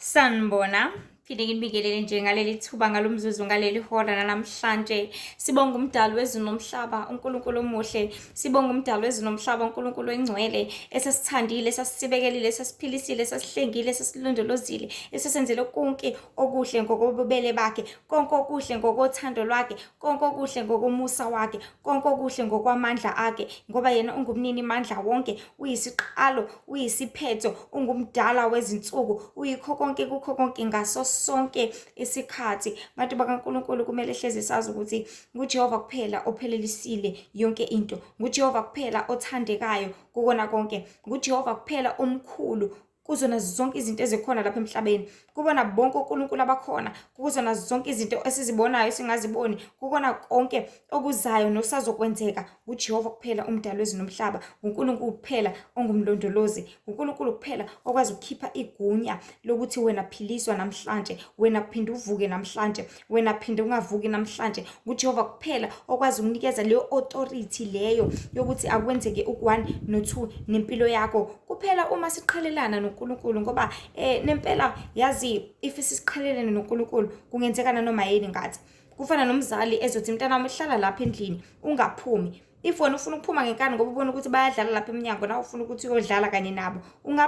Sanibona, phinde nginibingelele nje ngaleli thuba, ngalo mzuzu, ngaleli hora namhlanje. Sibonga umdali wezulu nomhlaba, uNkulunkulu omuhle. Sibonga umdali wezulu nomhlaba, uNkulunkulu engcwele, esesithandile, esasibekelile, esasiphilisile, esasihlengile, esasilondolozile, esasenzele konke okuhle ngokobubele bakhe, konke okuhle ngokothando lwakhe, konke okuhle ngokomusa wakhe, konke okuhle ngokwamandla akhe, ngoba yena ungumnini mandla wonke, uyisiqalo, uyisiphetho, ungumdala wezinsuku, uyikho konke kukho konke ngaso sonke isikhathi. Bantu bakaNkulunkulu, kumele hlezi sazi ukuthi nguJehova kuphela ophelelisile yonke into, nguJehova kuphela othandekayo kukona konke, nguJehova kuphela omkhulu kuzona zonke izinto ezikhona lapha emhlabeni, kubona bonke onkulunkulu abakhona, kuzona zonke izinto esizibonayo esingaziboni, kukona konke okuzayo nosazokwenzeka. NguJehova kuphela umdali wezulu nomhlaba, nguNkulunkulu kuphela ongumlondolozi, nguNkulunkulu kuphela okwazi ukukhipha igunya lokuthi wena philiswa namhlanje, wena phinde uvuke namhlanje, wena phinde ungavuki namhlanje. NguJehova kuphela okwazi ukunikeza leyo authority leyo yokuthi akwenzeke u-1 no-2 nempilo yakho, kuphela uma siqhelelana noNkulunkulu. Ngoba nempela yazi, if sisiqhelelene noNkulunkulu, kungenzeka nanoma yini ngathi. Kufana nomzali ezothi, "Mntana wami, hlala lapha endlini, ungaphumi." If wena ufuna ukuphuma ngenkani ngoba ubona ukuthi bayadlala lapha emnyango, nawe ufuna ukuthi uyodlala kanye nabo,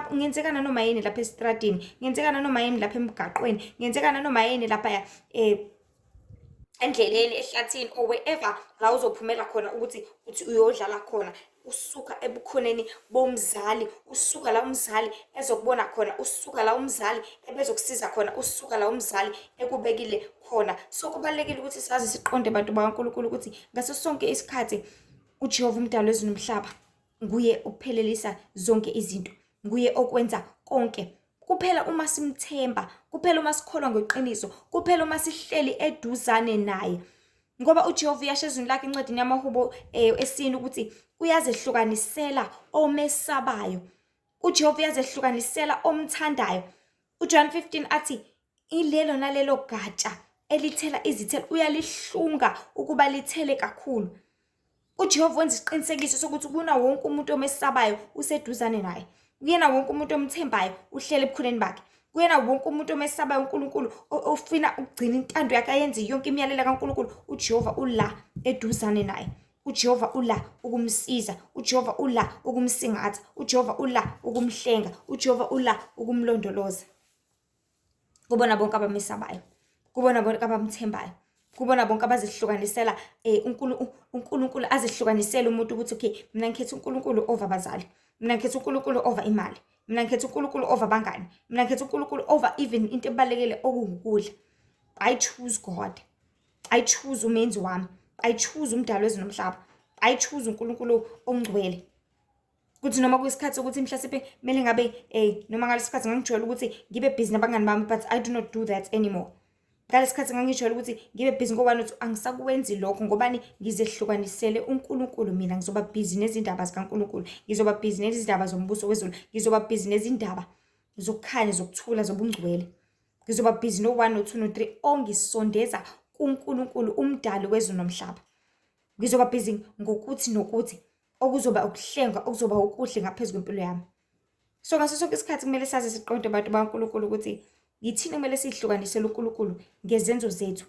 kungenzeka nanoma yini lapha esitradini, kungenzeka nanoma yini lapha emgaqweni, kungenzeka nanoma yini lapha endleleni, ehlathini or wherever la uzophumela khona ukuthi uthi uyodlala khona, usuka ebukhoneni bomzali, usuka la umzali ezokubona khona, usuka la umzali ebezokusiza khona, usuka la umzali ekubekile khona. So kubalulekile ukuthi sazi, siqonde, bantu bakaNkulunkulu, ukuthi ngaso sonke isikhathi uJehova umdali wezulu nomhlaba nguye okuphelelisa zonke izinto, nguye okwenza konke. Kuphela uma simthemba, kuphela uma sikholwa ngeqiniso, kuphela uma sihleli eduzane naye. Ngoba uJehova uyasho ezwini lakhe encwadini yamaHubo esine ukuthi uyazehlukanisela omesabayo. UJehova uyazehlukanisela omthandayo. UJohn 15 athi ilelo nalelo gatsha elithela izithelo uyalihlunga ukuba lithele kakhulu. UJehova wenza isiqinisekiso sokuthi kuna wonke umuntu omesabayo useduzane naye. Kuyena wonke umuntu omthembayo uhlele ebukhoneni bakhe. Kuyena wonke umuntu omesabayo uNkulunkulu, ofuna ukugcina intando yakhe, ayenze yonke imiyalelo kaNkulunkulu, uJehova ula eduzane naye. UJehova ula ukumsiza, uJehova ula ukumsingatha, uJehova ula ukumhlenga, uJehova ula ukumlondoloza. Kubona bonke abamesabayo, kubona bonke abamthembayo, kubona bonke abazihlukanisela uNkulunkulu, azihlukanisele umuntu ukuthi, "Okay, mina ngikhetha uNkulunkulu over abazali, mina ngikhetha uNkulunkulu over imali, mina ngikhetha uNkulunkulu over abangani, mina ngikhetha uNkulunkulu over even into ebalulekile okuwukudla. I choose God. I choose umenzi wami. I choose umdali wezulu nomhlaba. I choose uNkulunkulu ongcwele." Kuthi noma kuyisikhathi sokuthi mhlasimpe kumele ngabe noma ngalesi sikhathi ngangijwayele ukuthi ngibe busy nabangani bami, but I do not do that anymore. Ngalesi sikhathi ngangijwayele ukuthi ngibe busy ngoba nothi angisakwenzi lokho. Ngobani? Ngizehlukanisele uNkulunkulu. Mina ngizoba busy nezindaba zikaNkulunkulu, ngizoba busy nezindaba zombuso wezulu, ngizoba busy nezindaba zokukhanya, zokuthula, zobungcwele. Ngizoba busy no-1, no-2, no-3 ongisondeza kuNkulunkulu umdali wezulu nomhlaba. Ngizoba busy ngokuthi nokuthi okuzoba ukuhlenga, okuzoba okuhle ngaphezu kwempilo yami. So ngaso sonke isikhathi kumele sazi, siqonde, bantu bakaNkulunkulu, ukuthi yithina kumele siyihlukanisele uNkulunkulu ngezenzo zethu,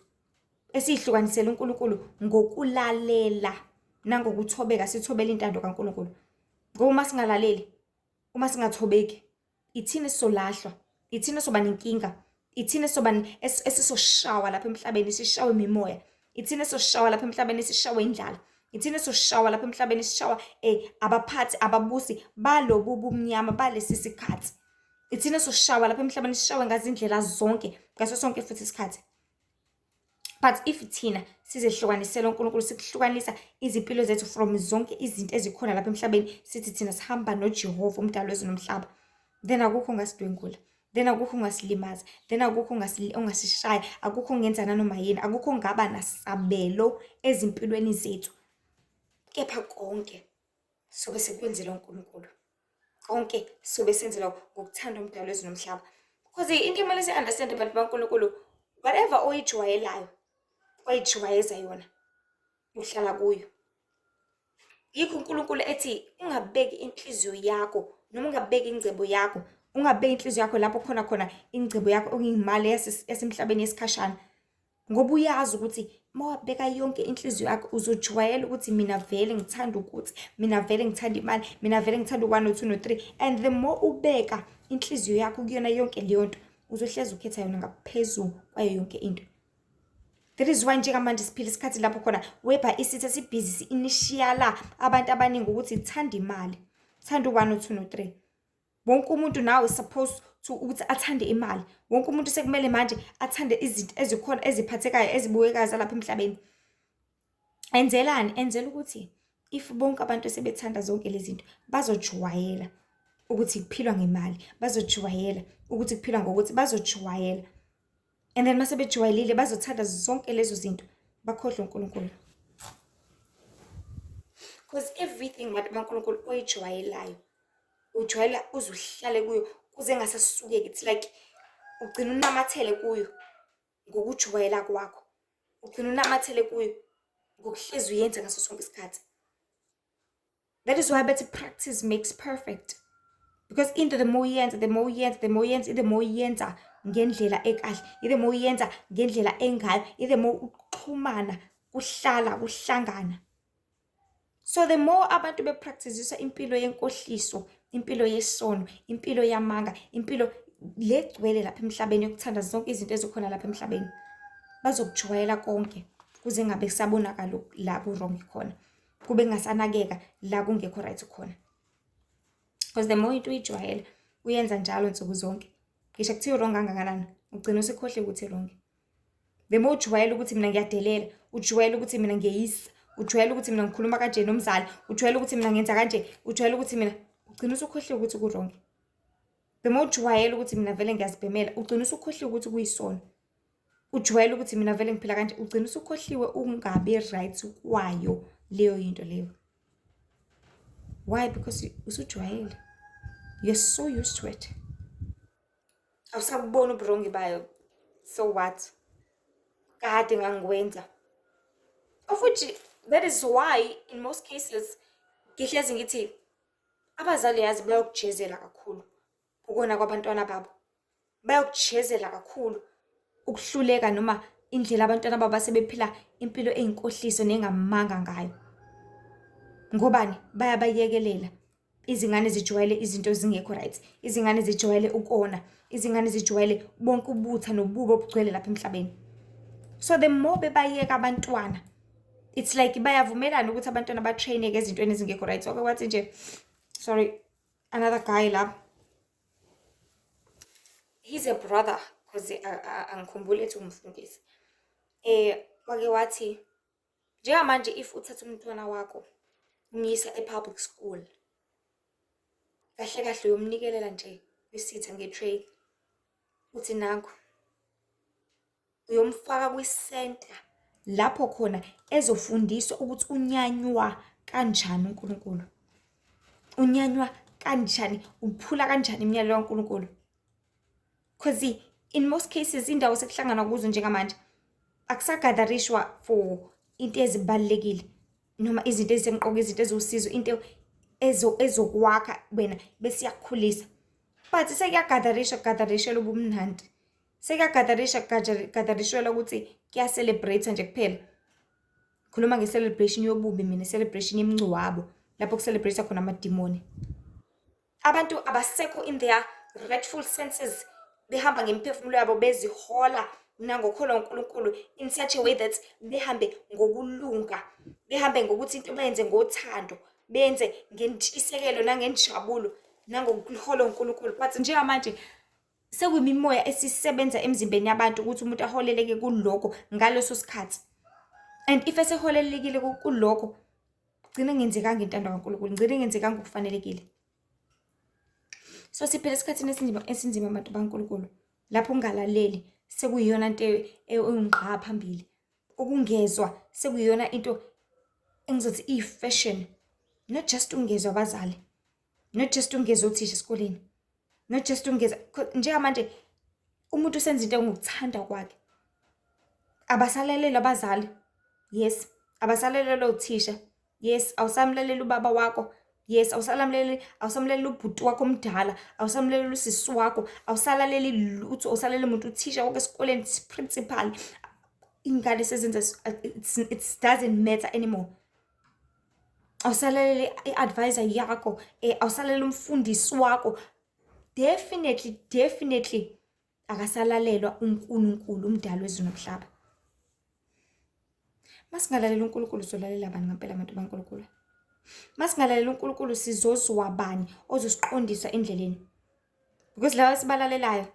esiyihlukanisele uNkulunkulu ngokulalela nangokuthobeka, sithobele intando kaNkulunkulu. Ngoba uma singalaleli, uma singathobeki, ithina esizolahlwa, ithina esoba nenkinga, ithina esoba esisoshawa lapha emhlabeni, sishawe imimoya, ithina esoshawa lapha emhlabeni, sishawe indlala, ithina esoshawa lapha emhlabeni, sishawa abaphathi, ababusi balobu bumnyama balesi sikhathi, ithina esoshawa lapha emhlabeni, sishawe ngazindlela zonke ngaso sonke futhi isikhathi. But if thina sizehlukanisela uNkulunkulu, sikuhlukanisa izimpilo zethu from zonke izinto ezikhona lapha emhlabeni, sithi thina sihamba noJehova umdali wezulu nomhlaba, then akukho ongasidwengula, then akukho ongasilimaza, then akukho ongasishaya, akukho ongenza nanoma yini, akukho ongaba nasabelo ezimpilweni zethu. Kepha konke sobe sekwenzela uNkulunkulu, konke sobe senzela ngokuthanda umdali wezulu nomhlaba. Because into emele si-understand, bantu baNkulunkulu, whatever oyijwayelayo, oyijwayeza yona, uhlala kuyo. Yikho uNkulunkulu ethi ungabeki inhliziyo yakho noma ungabeki ingcebo yakho. Ungabeki inhliziyo yakho lapho khona khona ingcebo yakho okuyimali yasemhlabeni yesikhashana. Ngoba uyazi ukuthi uma wabeka yonke inhliziyo yakho uzojwayela ukuthi mina vele ngithanda ukuthi, mina vele ngithanda imali, mina vele ngithanda u-one, no-two, no-three. And the more ubeka inhliziyo yakho kuyona yonke leyo nto, uzohlezi ukhetha yona ngaphezu kwayo yonke into. That is why njengamanje siphila isikhathi lapho khona whereby isitha sibhizi si-initiala abantu abaningi ukuthi thanda imali, thanda u-one, no-two, no-three. Wonke umuntu now is supposed to ukuthi athande imali. Wonke umuntu sekumele manje athande izinto ezikhona, eziphathekayo, ezibukekayo zalapha emhlabeni. Enzelani? Enzela ukuthi if bonke abantu sebethanda zonke lezi zinto, bazojwayela ukuthi kuphilwa ngemali, bazojwayela ukuthi kuphilwa ngokuthi, bazojwayela. And then mase bejwayelile bazothanda zonke lezo zinto, bakhohlwe uNkulunkulu. Because everything, bantu baNkulunkulu, oyijwayelayo, ujwayela uze uhlale kuyo kuze engasasukeki. It's like ugcina unamathele kuyo ngokujwayela kwakho, ugcina unamathele kuyo ngokuhlezi uyenza ngaso sonke isikhathi. That is why bethi practice makes perfect, because into the more uyenza, the more uyenza, the more uyenza, the more uyenza ngendlela ekahle, the more uyenza ngendlela engayo, the more ukuxhumana kuhlala kuhlangana. So the more abantu bepracticeiswa impilo yenkohliso, impilo yesono, impilo yamanga, impilo legcwele lapha emhlabeni yokuthanda zonke izinto ezikhona lapha emhlabeni, bazokujwayela konke kuze ngabe kusabonakala la ku-wrong khona, kube kungasanakeka la kungekho right khona. Because the more into uyijwayela, uyenza njalo nsuku zonke, ngisho kuthiwa wrong kangakanani, ugcina usekhohlwe ukuthi wrong. The more ujwayela ukuthi mina ngiyadelela, ujwayela ukuthi mina ngiyeyisa, ujwayela ukuthi mina ngikhuluma kanje nomzali, ujwayela ukuthi mina ngenza kanje, ujwayela ukuthi mina, ugcina usukhohliwe ukuthi ku-wrong. The more ujwayela ukuthi mina vele ngiyazibhemela, ugcina usukhohliwe ukuthi kuyisono. Ujwayele ukuthi mina vele ngiphila kanje, ugcina usukhohliwe ukungabi right kwayo leyo into leyo. Why? Because usujwayele, you're so used to it, awusakuboni ubu-wrong bayo. So what, kade ngangikwenza. Of which that is why in most cases ngihlezi ngithi abazali, yazi, bayokujezela kakhulu ukona kwabantwana babo, bayokujezela kakhulu ukuhluleka noma indlela abantwana babo asebephila impilo eyinkohliso nengamanga ngayo. Ngobani? Bayabayekelela. Izingane zijwayele izinto ezingekho right, izingane zijwayele ukona, izingane zijwayele bonke ubutha nobubi obugcwele lapha emhlabeni. So the more bebayeka abantwana, it's like bayavumelana ukuthi abantwana batraineke ezintweni ezingekho right. Wake wathi nje, sorry, another guy la, he's a brother, because angikhumbuli ethi umfundisi, wake wathi njengamanje if uthatha umntwana wakho umyisa e-public school, kahle kahle uyomnikelela nje kwisitha nge-tray, uthi nangu uyomfaka kwi-center lapho khona ezofundiswa ukuthi unyanywa kanjani uNkulunkulu, unyanywa kanjani, uphula kanjani imiyalelo kaNkulunkulu. Because in most cases indawo sekuhlangana kuzo njengamanje akusagatherishwa for into ezibalulekile noma izinto ezisemqoka, izinto eziwusizo, into ezokwakha wena bese iyakukhulisa, but sekuyagatherishwa, kugatherishela ubumnandi, sekuyagatherishwa, kugatherishwela ukuthi kuya-celebrate nje kuphela. Khuluma nge-celebration yobubi mina, celebration yemingcwabo lapho ku-celebrate khona amadimoni. Abantu abasekho in their rightful senses, behamba ngemiphefumulo yabo, bezihola nangokholwa uNkulunkulu in such a way that behambe ngokulunga, behambe ngokuthi into bayenze ngothando, benze ngentshisekelo nangenjabulo nangokuholwa uNkulunkulu. But njengamanje sekuyimimoya esisebenza emzimbeni yabantu ukuthi umuntu aholeleke kulokho ngaleso sikhathi, and if eseholelekile kulokho, gcine ngenzekanga intando kaNkulunkulu, ngcine ngenzekanga okufanelekile. So siphila esikhathini esinzima, esinzima, abantu baNkulunkulu, lapho ungalaleli sekuyiyona nto ewungqa phambili, ukungezwa sekuyiyona into engizothi iyi-fashion. Not just ungezwa abazali, not just ungezwa othisha esikoleni, not just ungezwa. Njengamanje umuntu usenza into ngokuthanda kwakhe. Abasalaleli abazali, yes, abasalaleli othisha, yes, awusamlaleli ubaba wakho. Yes, awusalamuleli, awusamlaleli ubhuti wakho omdala, awusamlaleli usisi wakho, awusalaleli lutho, awusalaleli muntu, uthisha wakho esikoleni, principal. Ingane sezenza, it doesn't matter anymore. Awusalaleli i-advisor yakho, awusalaleli umfundisi wakho. Definitely, definitely akasalalelwa uNkulunkulu umdali wezulu nomhlaba. Masingalalela uNkulunkulu sizolalela bani ngempela abantu baNkulunkulu? Masingalalela uNkulunkulu sizozwa bani ozosiqondisa endleleni? Because laba esibalalelayo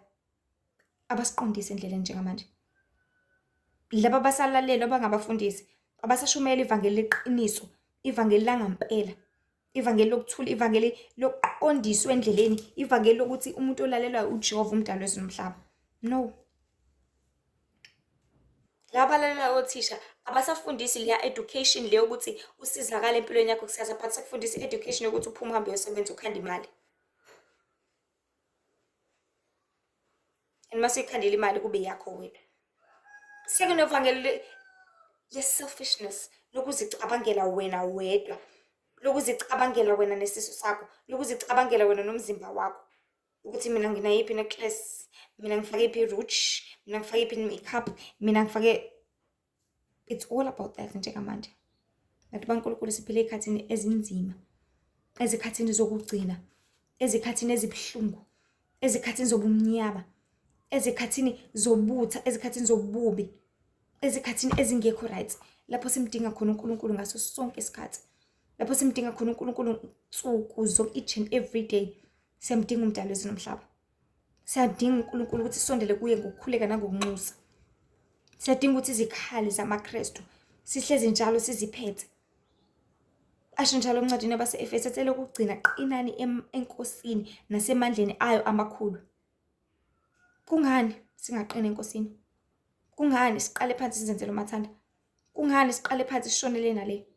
abasiqondisi endleleni njengamanje. Laba abasalalela abangabafundisi abasashumayela ivangeli leqiniso, ivangeli langampela, ivangeli lokuthula, ivangeli lokuqondiswa endleleni, ivangeli lokuthi umuntu olalelwayo uJehova umdali wezulu nomhlaba. No. Laba abalalelayo othisha abasafundisi leya education leyo ukuthi usizakale empilweni yakho kusasa, but sekufundisa i-education yokuthi uphume uhambe uyosebenza ukhande imali. And mase uyikhandile imali kube yakho wena. Sekunovangeli le-selfishness, lokuzicabangela wena wedwa, lokuzicabangela wena nesisu sakho, lokuzicabangela wena nomzimba wakho. Ukuthi mina nginayiphi necklace, mina ngifake iphi i-rouge, mina ngifake iphi i-makeup, mina ngifake. It's all about that njengamanje. Bantu baNkulunkulu, siphila ey'khathini ezinzima, ezikhathini zokugcina, ezikhathini ezibuhlungu, ezikhathini zobumnyama, ezikhathini zobutha, ezikhathini zobubi, ezikhathini ezingekho right, lapho simdinga khona uNkulunkulu ngaso sonke isikhathi, lapho simdinga khona uNkulunkulu nsuku zonke, each and every day. Siyamdinga umdali wezulu nomhlaba. Siyadinga uNkulunkulu ukuthi sisondele kuye ngokukhuleka nangokunxusa. Siyadinga ukuthi izikhali zamaKristu sihlezi njalo siziphethe. Asho njalo encwadini yabase-Efesu, ethi elokugcina, qinani eNkosini nasemandleni ayo amakhulu. Kungani singaqina eNkosini? Kungani siqale phansi sizenzele umathanda? Kungani siqale phansi sishonele nale?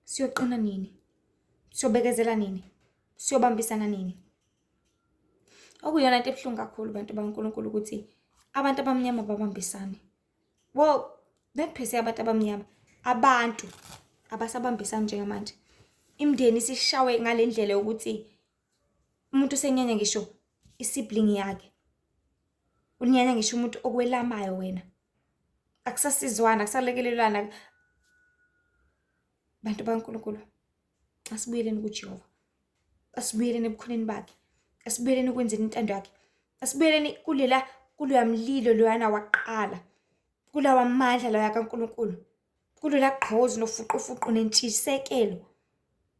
Siyoqina nini? Siyobekezela nini? Siyobambisana nini? Okuyiyona nto ebuhlungu kakhulu bantu baNkulunkulu ukuthi abantu abamnyama babambisane. Well, not per se abantu abamnyama, abantu abasabambisani njengamanje. Imindeni isishawe ngale ndlela yokuthi umuntu usenyanya ngisho isibling yakhe. Unyanya ngisho umuntu okwelamayo wena. Akusasizwana, akusalekelelwana. Bantu baNkulunkulu, asibuyeleni kuJehova. Asibuyeleni ebukhoneni bakhe. Asibuyeleni ekwenzeni intando yakhe. Asibuyeleni kulela kuloya mlilo loyana waqala. Kulawa mandla laya kaNkulunkulu. Kulela gqozi nofuqufuqu nentshisekelo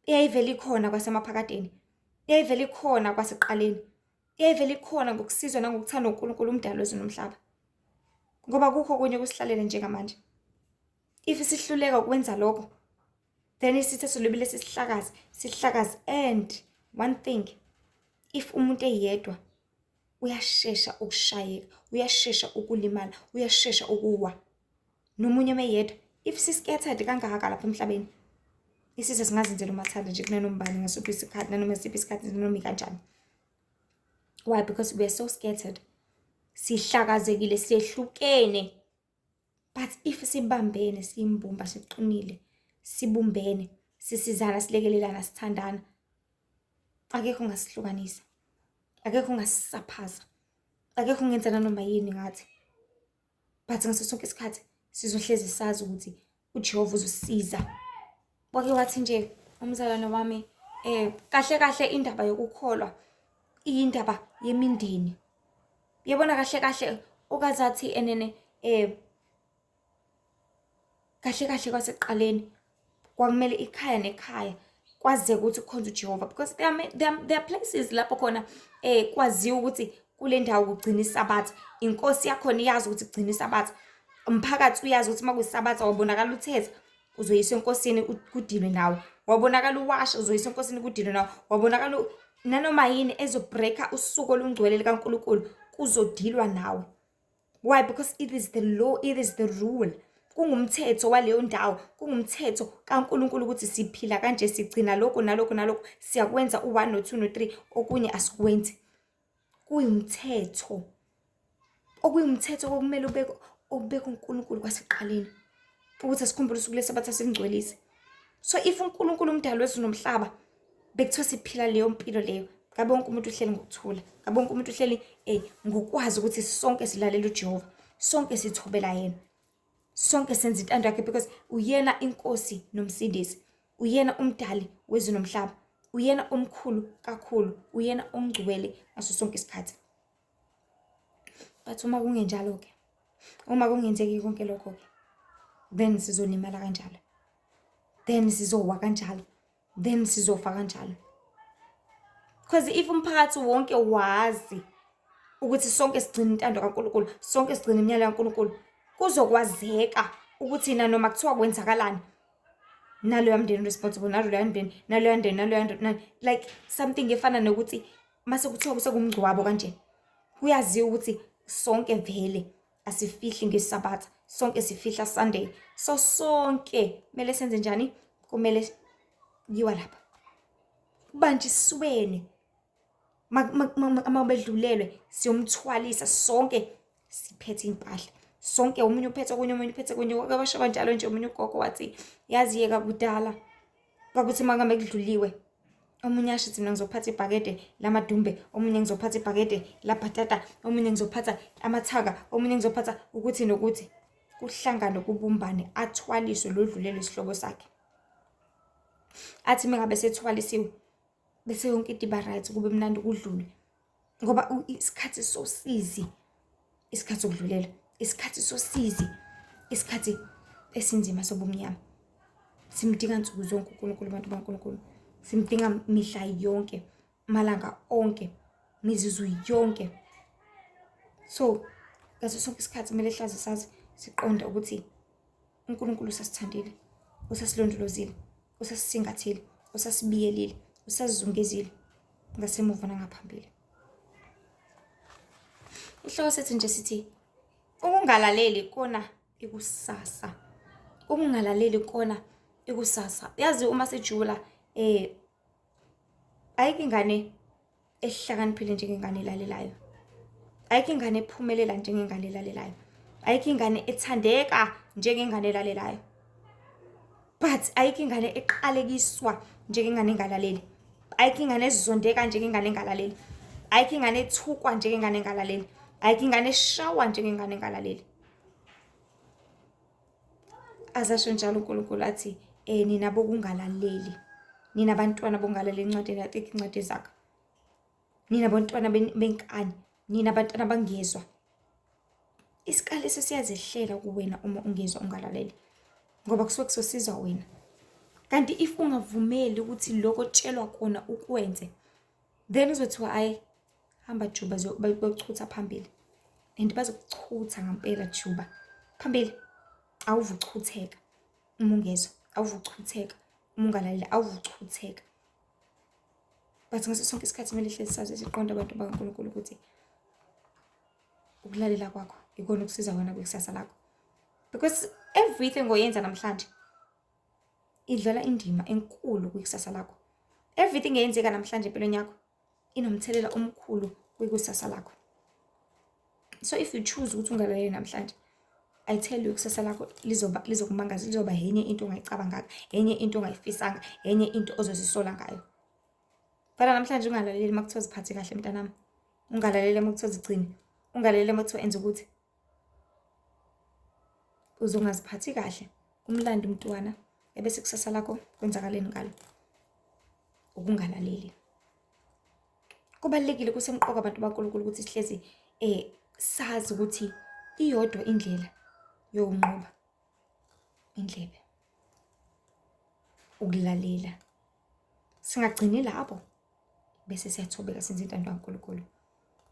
eyayivele ikhona kwasemaphakadeni. Eyayivele ikhona kwasekuqaleni. Eyayivele ikhona ngokusizwa nangokuthanda uNkulunkulu umdali wezulu nomhlaba. Ngoba kukho okunye okusihlalele njengamanje. If sihluleka ukwenza lokho, then isitha solibile sisihlakaze, sihlakaze. And one thing, if umuntu eyedwa uyashesha ukushayeka, uyashesha ukulimala, uyashesha ukuwa. Nomunye uma eyedwa, if si-scattered kangaka lapha emhlabeni, isitha singazenzela umathanda nje kunanoma ubani ngasiphi isikhathi, nanoma isiphi isikhathi, nanoma ikanjani. Why? Because we are so scattered. Sihlakazekile, sehlukene. But if sibambene, siyimbumba, siqinile, sibumbene, sisizana, silekelelana, sithandana, akekho ongasihlukanisa, akekho ongasisaphaza, akekho ongenza nanoma yini ngathi. But ngaso sonke isikhathi sizohlezi sazi ukuthi uJehova uzosiza. Wake wathi nje umzalwane wami, kahle kahle indaba yokukholwa iyindaba yemindeni. Yabona kahle kahle okazathi enene kahle kahle kwasekuqaleni kwakumele ikhaya nekhaya kwazeke ukuthi kukhonza uJehova, because there are places lapho khona kwaziwa ukuthi kule ndawo kugcina isabatha, inkosi yakhona iyazi ukuthi kugcina isabatha, umphakathi uyazi ukuthi uma kuyisabatha wabonakala uthetha uzoyiswa enkosini kudilwe nawe, wabonakala uwasha uzoyiswa enkosini kudilwe nawe, wabonakala nanoma yini ezobreaka usuku olungcwele likaNkulunkulu kuzodilwa nawe. Why? Because it is the law, it is the rule. Kungumthetho waleyo ndawo, kungumthetho kaNkulunkulu ukuthi siphila kanje, sigcina lokhu nalokhu nalokhu, siyakwenza u-1 no-2 no-3, okunye asikwenzi. Kuyumthetho. Okuyumthetho okumele ubeke uNkulunkulu kwasekuqaleni. Ukuthi asikhumbule usuku lesabatha singcwelise. So if uNkulunkulu umdali wezulu nomhlaba Bekuthiwa siphila leyo mpilo leyo, ngabe wonke umuntu uhleli ngokuthula, ngabe wonke umuntu uhleli ngokwazi ukuthi sonke silalela uJehova, sonke sithobela yena, sonke senza intando yakhe, because uyena inkosi nomsindisi, uyena umdali wezulu nomhlaba, uyena omkhulu kakhulu, uyena ongcwele ngaso sonke isikhathi. But uma kungenjalo-ke, uma kungenzeki konke lokho-ke, then sizolimala kanjalo, then sizowa kanjalo, then sizofa kanjalo. Because if umphakathi wonke wazi ukuthi sonke sigcina intando kaNkulunkulu, sonke sigcina imiyalo kaNkulunkulu, kuzokwazeka ukuthi nanoma kuthiwa kwenzakalani, naloya mndeni responsible, naloya mndeni, naloya mndeni, naloya mndeni, like something efana nokuthi mase kuthiwa kusekumngcwabo kanje, kuyaziwa ukuthi sonke vele asifihli ngeSabatha, sonke sifihla Sunday, so sonke kumele senze njani? Kumele kuyiwa lapha kubanjiswene, uma bedlulelwe siyomthwalisa sonke, siphethe impahla sonke, omunye uphethe okunye, omunye uphethe okunye. Kwake kwasho kanjalo nje omunye ugogo wathi, yazi yeka kudala kwakuthi uma ngabe kudluliwe, omunye asho ukuthi mina ngizophatha ibhakede lamadumbe, omunye ngizophatha ibhakede labhatata, omunye ngizophatha amathanga, omunye ngizophatha ukuthi nokuthi, kuhlangane kubumbane, athwaliswe lo dlulelwe isihlobo sakhe. Athi uma ngabe sethwalisiwe, bese yonke into iba right, kube mnandi, kudlule, ngoba isikhathi sosizi, isikhathi sokudlulela, isikhathi sosizi, isikhathi esinzima sobumnyama. Simdinga nsuku zonke uNkulunkulu, abantu baNkulunkulu, simdinga mihla yonke, malanga onke, mizuzu yonke. So ngaso sonke isikhathi kumele hlazi sazi siqonde ukuthi uNkulunkulu usasithandile, usasilondolozile, usasisingathile, usasibiyelile, usasizungezile ngasemuva nangaphambili. Ihloko sethu nje sithi ukungalaleli kona ikusasa, ukungalaleli kona ikusasa. Yazi uma sijula ayikho ingane ehlakaniphile njengengane elalelayo, ayikho ingane ephumelela njengengane elalelayo, ayikho ingane ethandeka njengengane elalelayo, but ayikho ingane eqalekiswa njengengane engalaleli, ayikho ingane ezondeka njengengane engalaleli, ayikho ingane ethukwa njengengane engalaleli, ayikho ingane eshawa njengengane engalaleli. Azasho njalo uNkulunkulu athi nina bokungalaleli, nina bantwana bokungalaleli, incwadi, I think incwadi zakho, nina bantwana benkani, nina bantwana bangezwa. Isikali siyazehlela kuwena uma ungezwa ungalaleli, ngoba kusuke kusosiza wena. Kanti if ungavumeli ukuthi lokho otshelwa kona ukwenze, then uzothiwa ayi hamba juba, bayokuchutha phambili, and bazokuchutha ngampela juba phambili. Awuvuchutheka uma ungezwa, awuvuchutheka uma ungalaleli, awuvuchutheka. But ngaso sonke isikhathi kumele hlezi sazi siqonde abantu bakaNkulunkulu ukuthi ukulalela kwakho ikona ukusiza wena kwikusasa lakho, because everything oyenza namhlanje idlala indima enkulu kwikusasa lakho. Everything eyenzeka namhlanje empilweni yakho inomthelela omkhulu kwikusasa lakho. So if you choose ukuthi ungalaleli namhlanje, I tell you, ikusasa lakho lizoba, lizokumangaza, lizoba enye into ongayicabanganga, enye into ongayifisanga, enye into ozozisola ngayo. Fana namhlanje ungalaleli uma kuthiwa ziphathe kahle mntanami, ungalaleli uma kuthiwa zigcine, ungalaleli uma kuthiwa enza ukuthi, uzongaziphathi kahle, umlando umntwana, ebese kusasa lakho kwenzakaleni ngalo? Ukungalaleli. Kubalulekile, kusemqoka abantu baNkulunkulu ukuthi sihlezi sazi ukuthi iyodwa indlela yokunqoba indlebe, ukulalela. Singagcini lapho, bese siyathobeka senze intando kaNkulunkulu.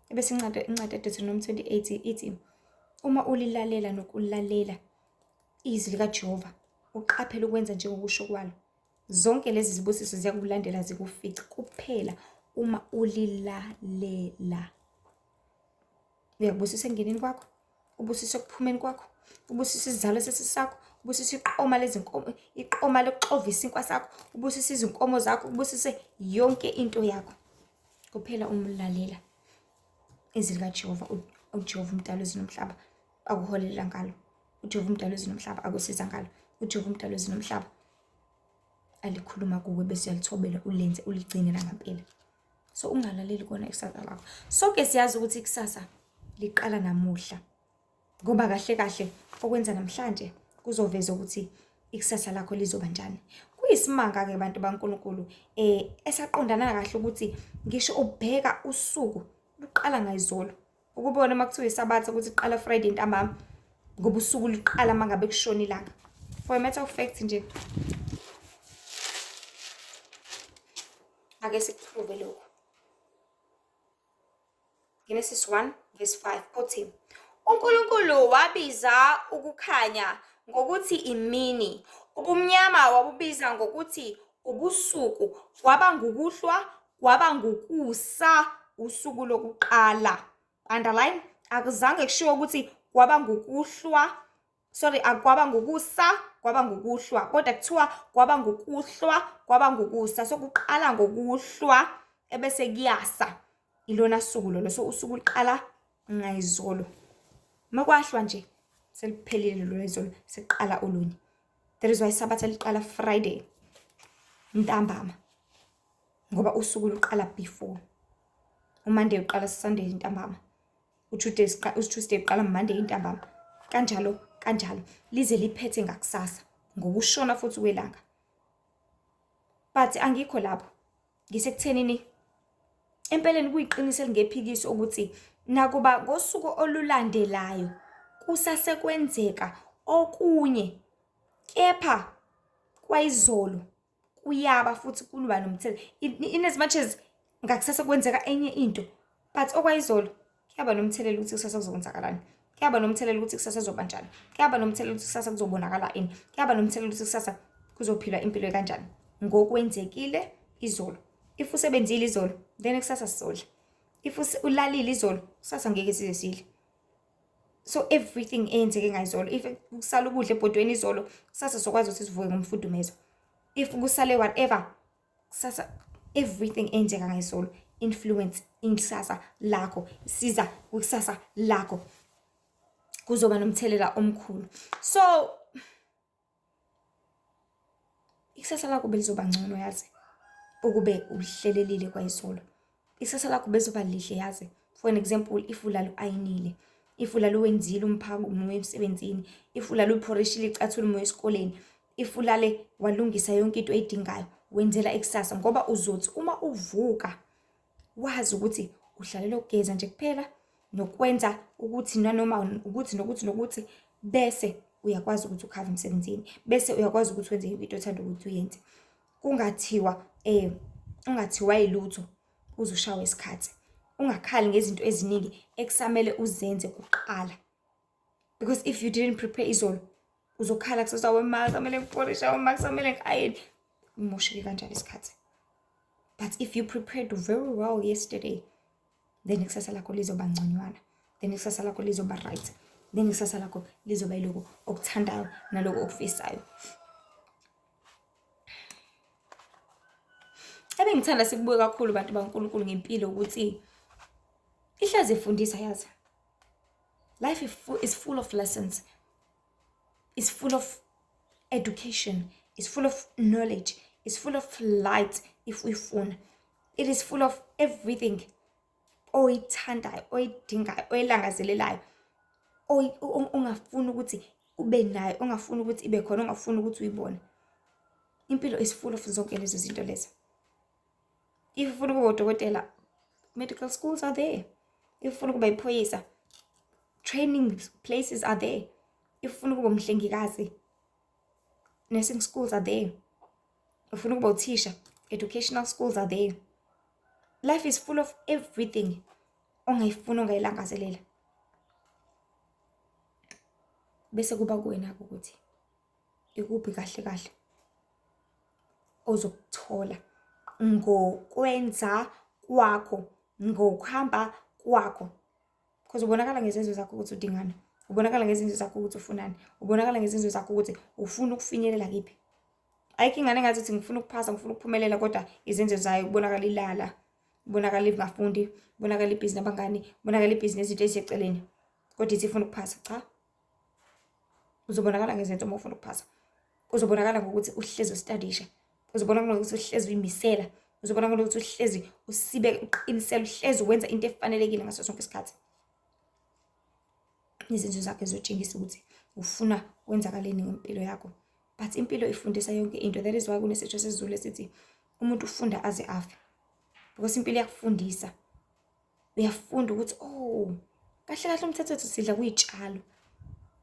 Ebese incwadi yaDeuteronomy 28 ithi uma ulilalela nokulalela izwi likaJehova, uqaphele ukwenza njengokusho kwalo, zonke lezi zibusiso ziyakulandela zikufice, kuphela uma ulilalela. Uyakubusisa ekungeneni kwakho, ubusise ekuphumeni kwakho, ubusise isizalo sesisakho, ubusise iqoma lezinkomo, iqoma lokuxova isinkwa sakho, ubusise izinkomo zakho, ubusise yonke into yakho, kuphela uma ulalela izwi likaJehova. UJehova umdali wezulu nomhlaba akuholela ngalo, uJehova umdali wezulu nomhlaba akusiza ngalo, uJehova umdali wezulu nomhlaba alikhuluma kuwe bese uyalithobela ulenze uligcine nangampela. So ungalaleli kona ikusasa lakho. Sonke siyazi ukuthi ikusasa liqala namuhla. Ngoba kahle kahle okwenza namhlanje kuzoveza ukuthi ikusasa lakho lizoba njani. Kuyisimanga-ke bantu baNkulunkulu esaqondana kahle ukuthi ngisho ubheka usuku luqala ngayizolo. Ukubona uma kuthiwa isabatha ukuthi iqala Friday ntambama ngoba usuku luqala uma ngabe kushona ilanga. For a matter of fact nje ake sikuprove lokho. Genesis 1 verse 5 othi uNkulunkulu wabiza ukukhanya ngokuthi imini, ubumnyama wabubiza ngokuthi ubusuku, kwaba ngukuhlwa, kwaba ngukusa usuku lokuqala. Underline, akuzange kushiwo ukuthi kwaba ngukuhlwa, sorry, akwaba ngukusa, kwaba ngukuhlwa, kodwa kuthiwa kwaba ngukuhlwa, kwaba ngukusa. So kuqala ngokuhlwa ebese kuyasa. Ilona suku lolo. So usuku luqala ngayizolo. Makwahlwa nje seliphelile lolo izolo, sekuqala olunye. That is why isabatha liqala Friday ntambama, ngoba usuku luqala before. UMonday uqala Sunday ntambama, uTuesday uqala Monday ntambama, kanjalo kanjalo lize liphethe ngakusasa ngokushona futhi kwelanga. But angikho lapho, ngisekuthenini empeleni kuyiqiniso elingephikiswa ukuthi nakuba ngosuku olulandelayo kusasekwenzeka okunye, kepha kwayizolo kuyaba futhi kuba nomthelela. In as much as ngakusasa kwenzeka enye into, but okwayizolo kuyaba nomthelela ukuthi kusasa kuzokwenzakalani, kuyaba nomthelela ukuthi kusasa kuzoba njani, kuyaba nomthelela ukuthi kusasa kuzobonakala ini, kuyaba nomthelela ukuthi kusasa kuzophilwa impilo kanjani ngokwenzekile izolo. If usebenzile izolo, then kusasa sizodla. If ulalile izolo, kusasa ngeke size sidle. So everything eyenzeke ngayizolo, if kusala ukudla ebhodweni izolo, kusasa sokwazi ukuthi sivuke ngomfudumezo. If kusale whatever, kusasa everything eyenzeka ngayizolo influence ikusasa lakho, siza kwikusasa lakho, kuzoba nomthelela omkhulu. So ikusasa lakho belizoba ngcono yazi ukube uhlelelile kwayizolo. Ikusasa lakho belizoba lihle yazi. For an example, if ulala u-ayinile, if ulala uwenzile umphako uma uya emsebenzini, if ulala uphorishile icathulo uma uya esikoleni, if ulale walungisa yonke into oyidingayo, wenzela ikusasa, ngoba uzothi uma uvuka wazi ukuthi uhlalela ukugeza nje kuphela nokwenza ukuthi nanoma ukuthi nokuthi nokuthi, bese uyakwazi ukuthi ukhave emsebenzini, bese uyakwazi ukuthi wenze yonke into othanda ukuthi uyenze. Kungathiwa ungathiwa yilutho uze ushawe isikhathi. Ungakhali ngezinto eziningi ekusamele uzenze kuqala. Because if you didn't prepare izolo, uzokhala kusasa, wema kusamele ngiphorishe, wema kusamele ngi-ayine. Umosheke kanjalo isikhathi. But if you prepared very well yesterday, then ikusasa lakho lizoba ngconywana, then ikusasa lakho lizoba right, then ikusasa lakho lizoba yiloko okuthandayo naloko okufisayo. Ebengithanda sikubuke kakhulu bantu baNkulunkulu ngempilo ukuthi ihlezi ifundisa yazi. Life is full of lessons. It's full of education. It's full of knowledge. It's full of light if uyifuna. It is full of everything oyithandayo, oyidingayo, oyilangazelelayo, ongafuni ukuthi ube nayo, ongafuni ukuthi ibe khona, ongafuni ukuthi uyibone. Impilo is full of zonke lezo zinto lezo. If ufuna ukuba udokotela, medical schools are there. If ufuna ukuba iphoyisa, training places are there. If ufuna ukuba umhlengikazi, nursing schools are there. Ufuna ukuba uthisha, educational schools are there. Life is full of everything ongayifuna, ongayilangazelela. Bese kuba kuwena ukuthi ikuphi kahle kahle ozokuthola ngokwenza kwakho, ngokuhamba kwakho. Because ubonakala ngezenzo zakho ukuthi udingani, ubonakala ngezenzo zakho ukuthi ufunani, ubonakala ngezenzo zakho ukuthi ufuna ukufinyelela kephi. Ayikho ingane engathi uthi ngifuna ukuphasa, ngifuna ukuphumelela, kodwa izenzo zayo kubonakala ilala, kubonakala ingafundi, kubonakala ibhizi nabangani, kubonakala ibhizi nezinto eziseceleni, kodwa ithi ifuna ukuphasa. Cha, uzobonakala ngezenzo uma ufuna ukuphasa. Uzobonakala ngokuthi uhlezi ustadisha. Uzobona kunokuthi uhlezi uyimisela, uzobona kunokuthi uhlezi usibe uqinisela, uhlezi wenza into efanelekile ngaso sonke isikhathi. Izenzo zakho zizotshengisa ukuthi ufuna kwenzakaleni ngempilo yakho. But impilo ifundisa yonke into. That is why kunesitsho sesiZulu esithi umuntu ufunda aze afe. Because impilo iyakufundisa. Uyafunda ukuthi oh kahle kahle umthetho wethu sidla kuyitshalo.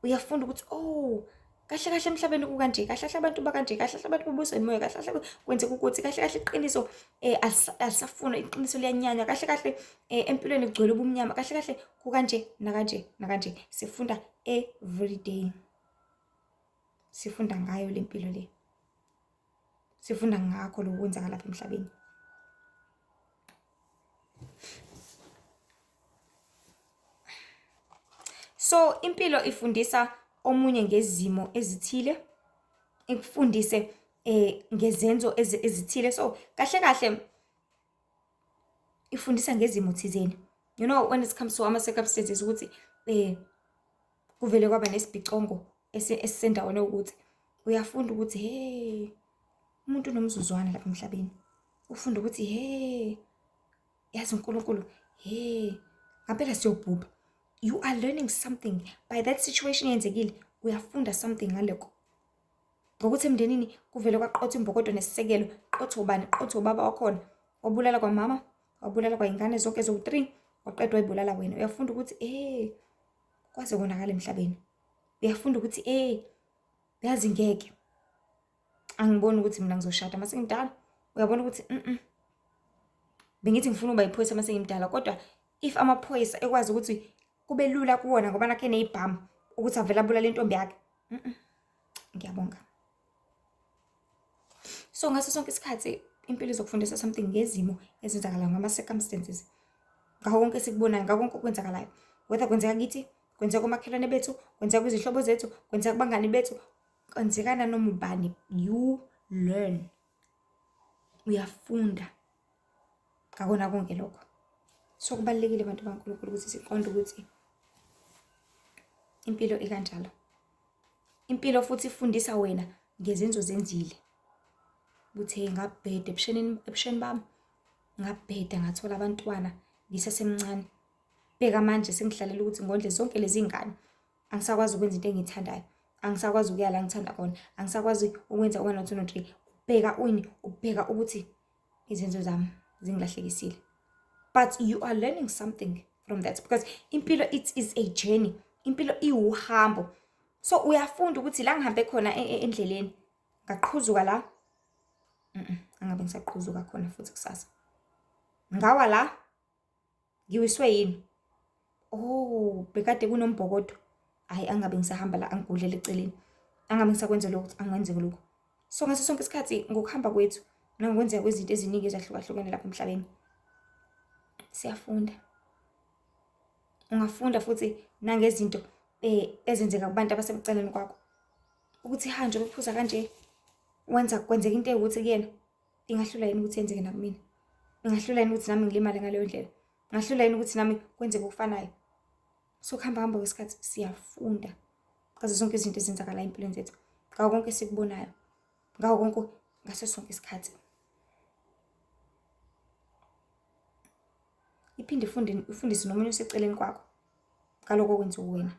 Uyafunda ukuthi oh kahle kahle emhlabeni kukanje, kahle kahle abantu bakanje, kahle kahle abantu babuswa imoya, kahle kahle kwenzeka ukuthi, kahle kahle iqiniso eh alisafunwa, iqiniso liyanyanya, kahle kahle eh, empilweni kugcwele ubumnyama, kahle kahle kukanje nakanje nakanje. Sifunda every day. Sifunda ngayo le mpilo le. Sifunda ngakho lokhu kwenzeka lapha emhlabeni. So impilo ifundisa omunye ngezimo ezithile, ikufundise eh ngezenzo ezithile. So kahle kahle ifundisa ngezimo thizeni. You know when it comes to ama circumstances ukuthi eh kuvele kwaba nesibhicongo esisendaweni ukuthi uyafunda ukuthi hey umuntu unomzuzwana lapha emhlabeni. Ufunda ukuthi hey yazi uNkulunkulu hey ngampela siyobhubha. You are learning something by that situation eyenzekile, uyafunda something ngalokho. Ngokuthi emndenini kuvele kwaqotha imbokodo nesisekelo, qotho ubani, qotho ubaba wakhona, wabulala kwamama, wabulala kwayingane zonke eziwu-3, waqeda wayibulala wena. Uyafunda ukuthi eh kwaze konakala emhlabeni. Uyafunda ukuthi eh yazi ngeke angiboni ukuthi mina ngizoshada mase ngimdala. Uyabona ukuthi bengithi ngifuna ukuba yiphoyisa mase ngimdala, kodwa if amaphoyisa ekwazi ukuthi kube lula kuwona ngoba nakhe nezibhamu ukuthi avele abulale intombi yakhe, ngiyabonga. So ngaso sonke isikhathi impilo izokufundisa something ngezimo ezenzakalayo, ngama-circumstances, ngakho konke esikubonayo, ngakho konke okwenzakalayo, whether kwenzeka kithi, kwenzeka komakhelwane bethu, kwenzeka kwizihlobo zethu, kwenzeka kubangani bethu, kwenzeka nanoma ubani, you learn, uyafunda ngakona konke lokho. So kubalulekile bantu baNkulunkulu ukuthi siqonde ukuthi impilo ikanjalo. Impilo futhi ifundisa wena ngezenzo zenzile. Ukuthi ngabheda ebusheni, ebusheni bami ngabheda ngathola abantwana ngisasemncane. Bheka manje sengihlalela ukuthi ngondle zonke lezi ngane. Angisakwazi ukwenza into engiyithandayo. Angisakwazi ukuya la ngithanda khona. Angisakwazi ukwenza 1 no 2 no 3. Ubheka ini? Ubheka ukuthi izenzo zami zingilahlekisile. But you are learning something from that because impilo it is a journey. Impilo iwuhambo. So uyafunda ukuthi la ngihambe khona endleleni ngaqhuzuka la, angabe ngisaqhuzuka khona futhi kusasa. Ngawa la, ngiwiswe yini? Oh, bekade kunombhokodo. Hhayi, angabe ngisahamba la, angigudlele eceleni. Angabe ngisakwenza lokhu, angenzeki lokhu. So ngaso sonke isikhathi ngokuhamba kwethu nangokwenzeka kwezinto eziningi ezahlukahlukene lapha emhlabeni, siyafunda. Ungafunda futhi nangezinto ezenzeka kubantu abasebuceleni kwakho. Ukuthi ha njengoba uphuza kanje, wenza kwenzeka into ewukuthi kuyena, ingahlula yini ukuthi yenzeke nakumina? Ingahlula yini ukuthi nami ngilimale ngaleyo ndlela? Ingahlula yini ukuthi nami kwenzeke okufanayo? So kuhamba hamba kwesikhathi siyafunda ngazo zonke izinto ezenzakalayo empilweni zethu, ngakho konke esikubonayo, ngakho konke ngaso sonke isikhathi. Iphinde ifunde, ifundise nomunye oseceleni kwakho ngaloko okwenziwa uwena.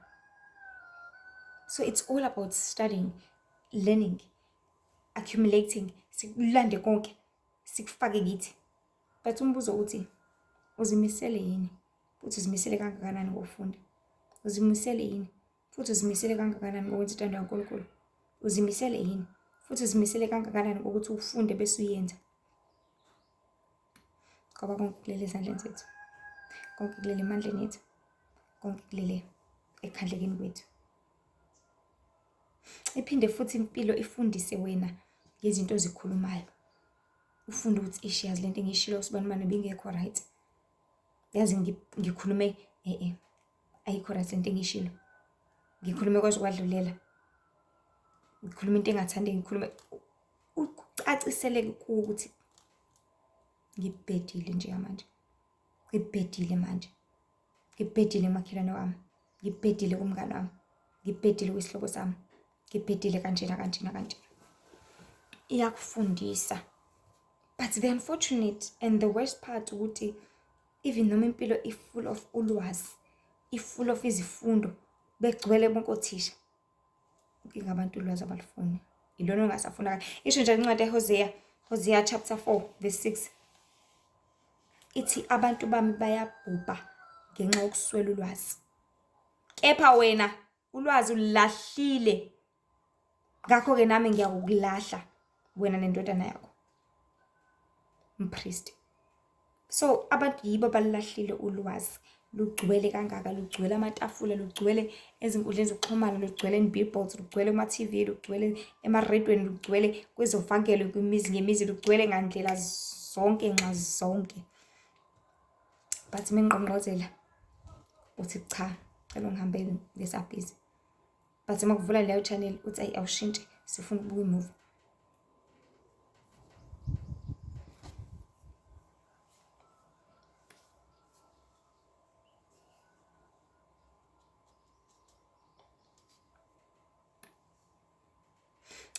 So it's all about studying, learning, accumulating, sikulande konke sikufake kithi. But umbuzo uthi uzimisele yini futhi uzimisele kangakanani ngokufunda? Uzimisele yini futhi uzimisele kangakanani ngokwenza intando kaNkulunkulu? Uzimisele yini futhi uzimisele kangakanani ngokuthi ufunde bese uyenza? Ngoba konke kulele ezandleni zethu, konke kulele emandleni ethu, konke kulele ekhandlekeni kwethu. Iphinde futhi impilo ifundise wena ngezinto ozikhulumayo. Ufunde ukuthi ish yazi lento engiyishilo usibanibani ibingekho right. Yazi ngikhulume ayikho right lento engiyishilo. Ngikhulume kwaze kwadlulela. Ngikhulume into engathandeki, ngikhulume ucaciseleke kuwo ukuthi ngibhedile njengamanje. Ngibhedile manje. Ngibhedile makhelwane wami. Ngibhedile kumngani wami. Ngibhedile kwisihlobo sami. Ngibhedile kanjena kanjena kanjena. iyakufundisa. But the unfortunate and the worst part ukuthi even noma impilo i-full of ulwazi, i-full of izifundo, begcwele bonke othisha, inkinga abantu ulwazi abalufuni. Ilona ongasafunakali. Isho nje incwadi yaHosea, Hosea chapter 4 verse 6. Ithi abantu bami bayabhubha ngenxa yokuswela ulwazi. Kepha wena ulwazi ulahlile. Ngakho-ke nami ngiyakukulahla wena nendodana yakho. Mpristi. So abantu yibo abalahlile ulwazi lugcwele kangaka, lugcwele amatafula, lugcwele ezinkundleni zokuxhumana, lugcwele in-billboards, lugcwele kuma-TV, lugcwele emaredweni, lugcwele kwezovangelo, kwimizi ngemizi, lugcwele ngandlela zonke nxa zonke. But mengqongqozela uthi cha, cela ungihambele ngisabhizi. But uma kuvula leyo channel uthi ayi awushintshe sifuna ukubuka imuvi.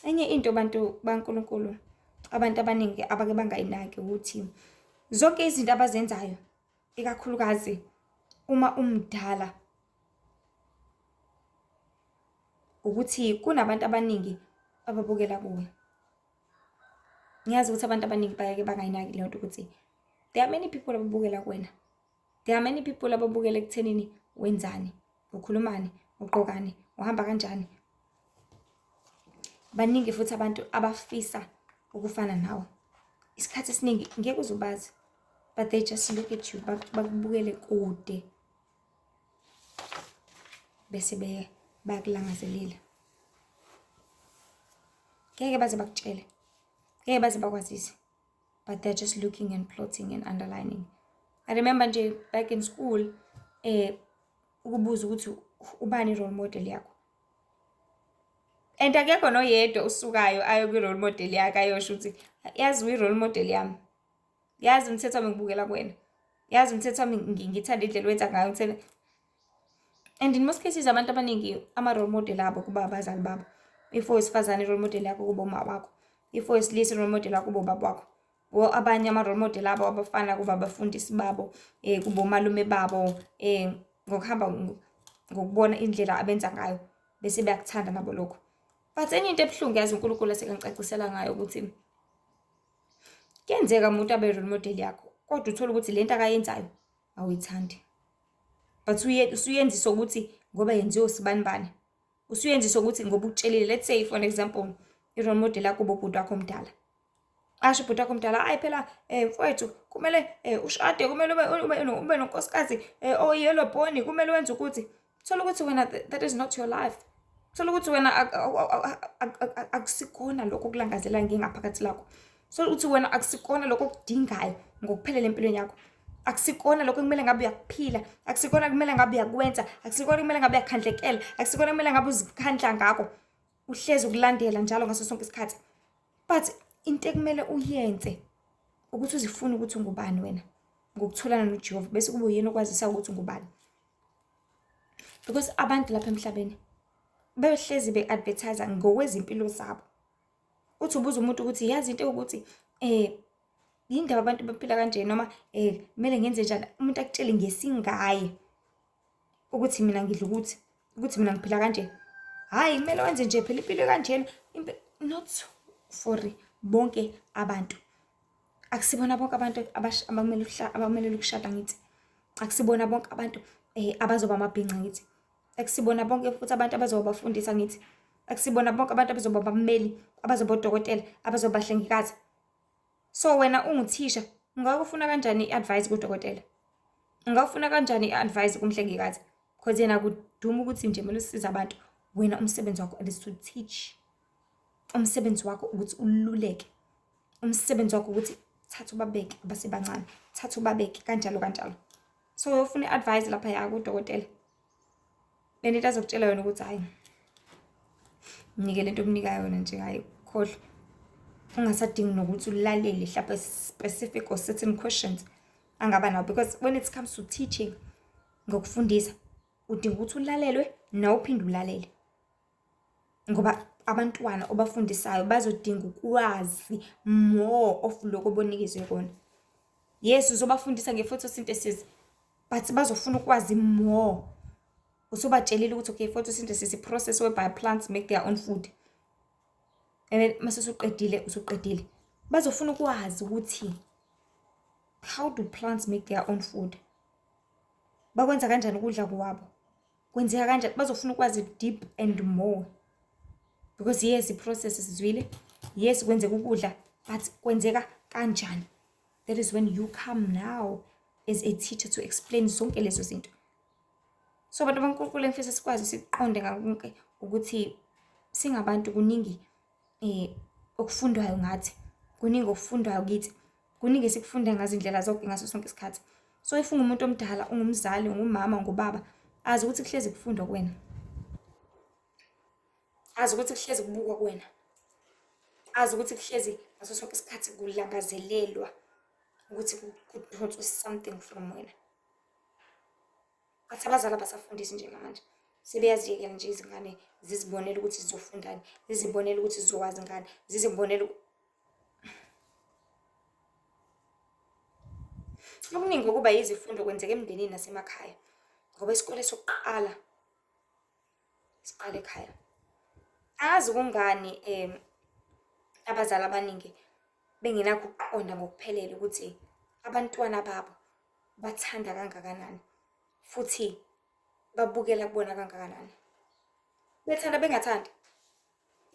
Enye into bantu baNkulunkulu abantu abaningi abake bangayinaki ukuthi zonke izinto abazenzayo ikakhulukazi uma umdala ukuthi kunabantu abaningi ababukela kuwe. Ngiyazi ukuthi abantu abaningi bayake bangayinaki leyo nto ukuthi there are many people ababukela kuwena. There are many people ababukela ekuthenini wenzani, ukhulumani, ugqokani, uhamba kanjani. Baningi futhi abantu abafisa ukufana nawe. Isikhathi esiningi ngeke uze ubazi, but they just look at you, bakubukele kude bese bayakulangazelela. Ngeke baze bakutshele, ngeke baze bakwazise, but they're just looking and plotting and underlining. I remember nje back in school ukubuza ukuthi ubani i-role model yakho. And akekho noyedwa usukayo aye kwi-role model yakhe ayosho ukuthi yazi uyi-role model yami. Yazi umthetho wami ngibukela kuwena. Yazi umthetho wami ngithanda indlela owenza ngayo ngithanda. And in most cases abantu abaningi ama-role model abo kuba abazali babo. If owesifazane i-role model yakho kuba uma wakho. If owesilisa i-role model yakho kuba ubaba wakho. Well, abanye ama-role model abo abafana kuba abafundisi babo, kuba omalume babo, ngokuhamba ngokubona indlela abenza ngayo bese beyakuthanda nabo lokho. But enye into ebuhlungu yazi uNkulunkulu asekangicacisela ngayo ukuthi kuyenzeka umuntu abe role model yakho kodwa uthole ukuthi lento akayenzayo awuyithandi. But usuyenziswa ukuthi ngoba yenziwe usibanibani. Usuyenziswa ukuthi ngoba ukutshelile, let's say for an example, i-role model yakho uba ubhuti wakho omdala. Asho ubhuti wakho omdala, ayi phela mfowethu kumele ushade, kumele ube nonkosikazi oyi-yellow bone, kumele wenze ukuthi. Thola ukuthi wena that is not your life. Thola ukuthi wena akusikona lokho okulangazela ngengaphakathi lakho. Thola ukuthi wena akusikona lokho okudingayo ngokuphelele empilweni yakho. Akusikona lokho ekumele ngabe uyakuphila, akusikona kumele ngabe uyakwenza, akusikona kumele ngabe uyakhandlekela, akusikona kumele ngabe uzikhandla ngakho. Uhlezi ukulandela njalo ngaso sonke isikhathi. But into ekumele uyenze ukuthi uzifune ukuthi ungubani wena ngokutholana noJehova bese kube uyena okwazisa ukuthi ungubani. Because abantu lapha emhlabeni bayohlezi be-advertise ngokwezimpilo zabo. Uthi ubuza umuntu ukuthi yazi into ewukuthi yindaba abantu baphila kanje noma kumele ngenze njani, umuntu akutshele ngesingaye ukuthi mina ngidla ukuthi, ukuthi mina ngiphila kanje. Hhayi kumele wenze nje phela impilo kanjena, not for bonke abantu. Akusibona bonke abantu abamelele ukushada ngithi. Akusibona bonke abantu abazoba amabhinca ngithi. Akusibona bonke futhi abantu abazoba abafundisi angithi. Akusibona bonke abantu abazoba abammeli, abazoba odokotela, abazoba abahlengikazi. So wena unguthisha, ungakufuna kanjani i-advice kudokotela? Ungakufuna kanjani i-advice kumhlengikazi? Because yena kuduma ukuthi nje kumele usize abantu. Wena umsebenzi wakho is to teach. Umsebenzi wakho ukuthi ululeke. Umsebenzi wakho ukuthi thatha ubabeke abasebancane, thatha ubabeke kanjalo kanjalo. So uyofuna i-advice lapha ya kudokotela. And into azokutshela yona ukuthi hhayi, mnike lento omnika yona nje, hhayi khohlwa. Ungasadingi nokuthi ulalele hlampe specific or certain questions angaba nawo, because when it comes to teaching, ngokufundisa, udinga ukuthi ulalelwe nawe uphinde ulalele. Ngoba Abantwana obafundisayo bazodinga ukwazi more of lokho obonikezwe kona. Yes, uzobafundisa nge-photosynthesis but bazofuna ukwazi more. Usubatshelile ukuthi okay, photosynthesis i-process whereby plants make their own food. And then mase usuqedile, usuqedile. Bazofuna ukwazi ukuthi how do plants make their own food? Bakwenza kanjani ukudla kwabo? Kwenzeka kanjani? Bazofuna ukwazi deep and more. Because yes, i-process sizwile. Yes, kwenzeka ukudla, but kwenzeka kanjani? That is when you come now as a teacher to explain zonke lezo zinto. So abantu baNkulunkulu engifisa sikwazi siqonde ngakonke ukuthi singabantu kuningi okufundwayo ngathi, kuningi okufundwayo kithi, kuningi esikufunda ngazindlela zonke ngaso sonke isikhathi. So if ungumuntu omdala, ungumzali, ungumama, ungubaba, azi ukuthi kuhlezi kufundwa kuwena. Azi ukuthi kuhlezi kubukwa kuwena. Azi ukuthi kuhlezi ngaso sonke isikhathi kulangazelelwa ukuthi kudonswe something from wena. But abazali abasafundisi njengamanje. Sebeyaziyekela nje izingane zizibonele ukuthi zizofundani, zizibonele ukuthi zizokwazi ngani, zizibonele. Okuningi okuba yizifundo kwenzeka emndenini nasemakhaya ngoba isikole sokuqala siqala ekhaya. Angazi kungani abazali abaningi bengenakho ukuqonda ngokuphelele ukuthi abantwana babo bathanda kangakanani futhi babukela kubona kangakanani. Bethanda bengathandi.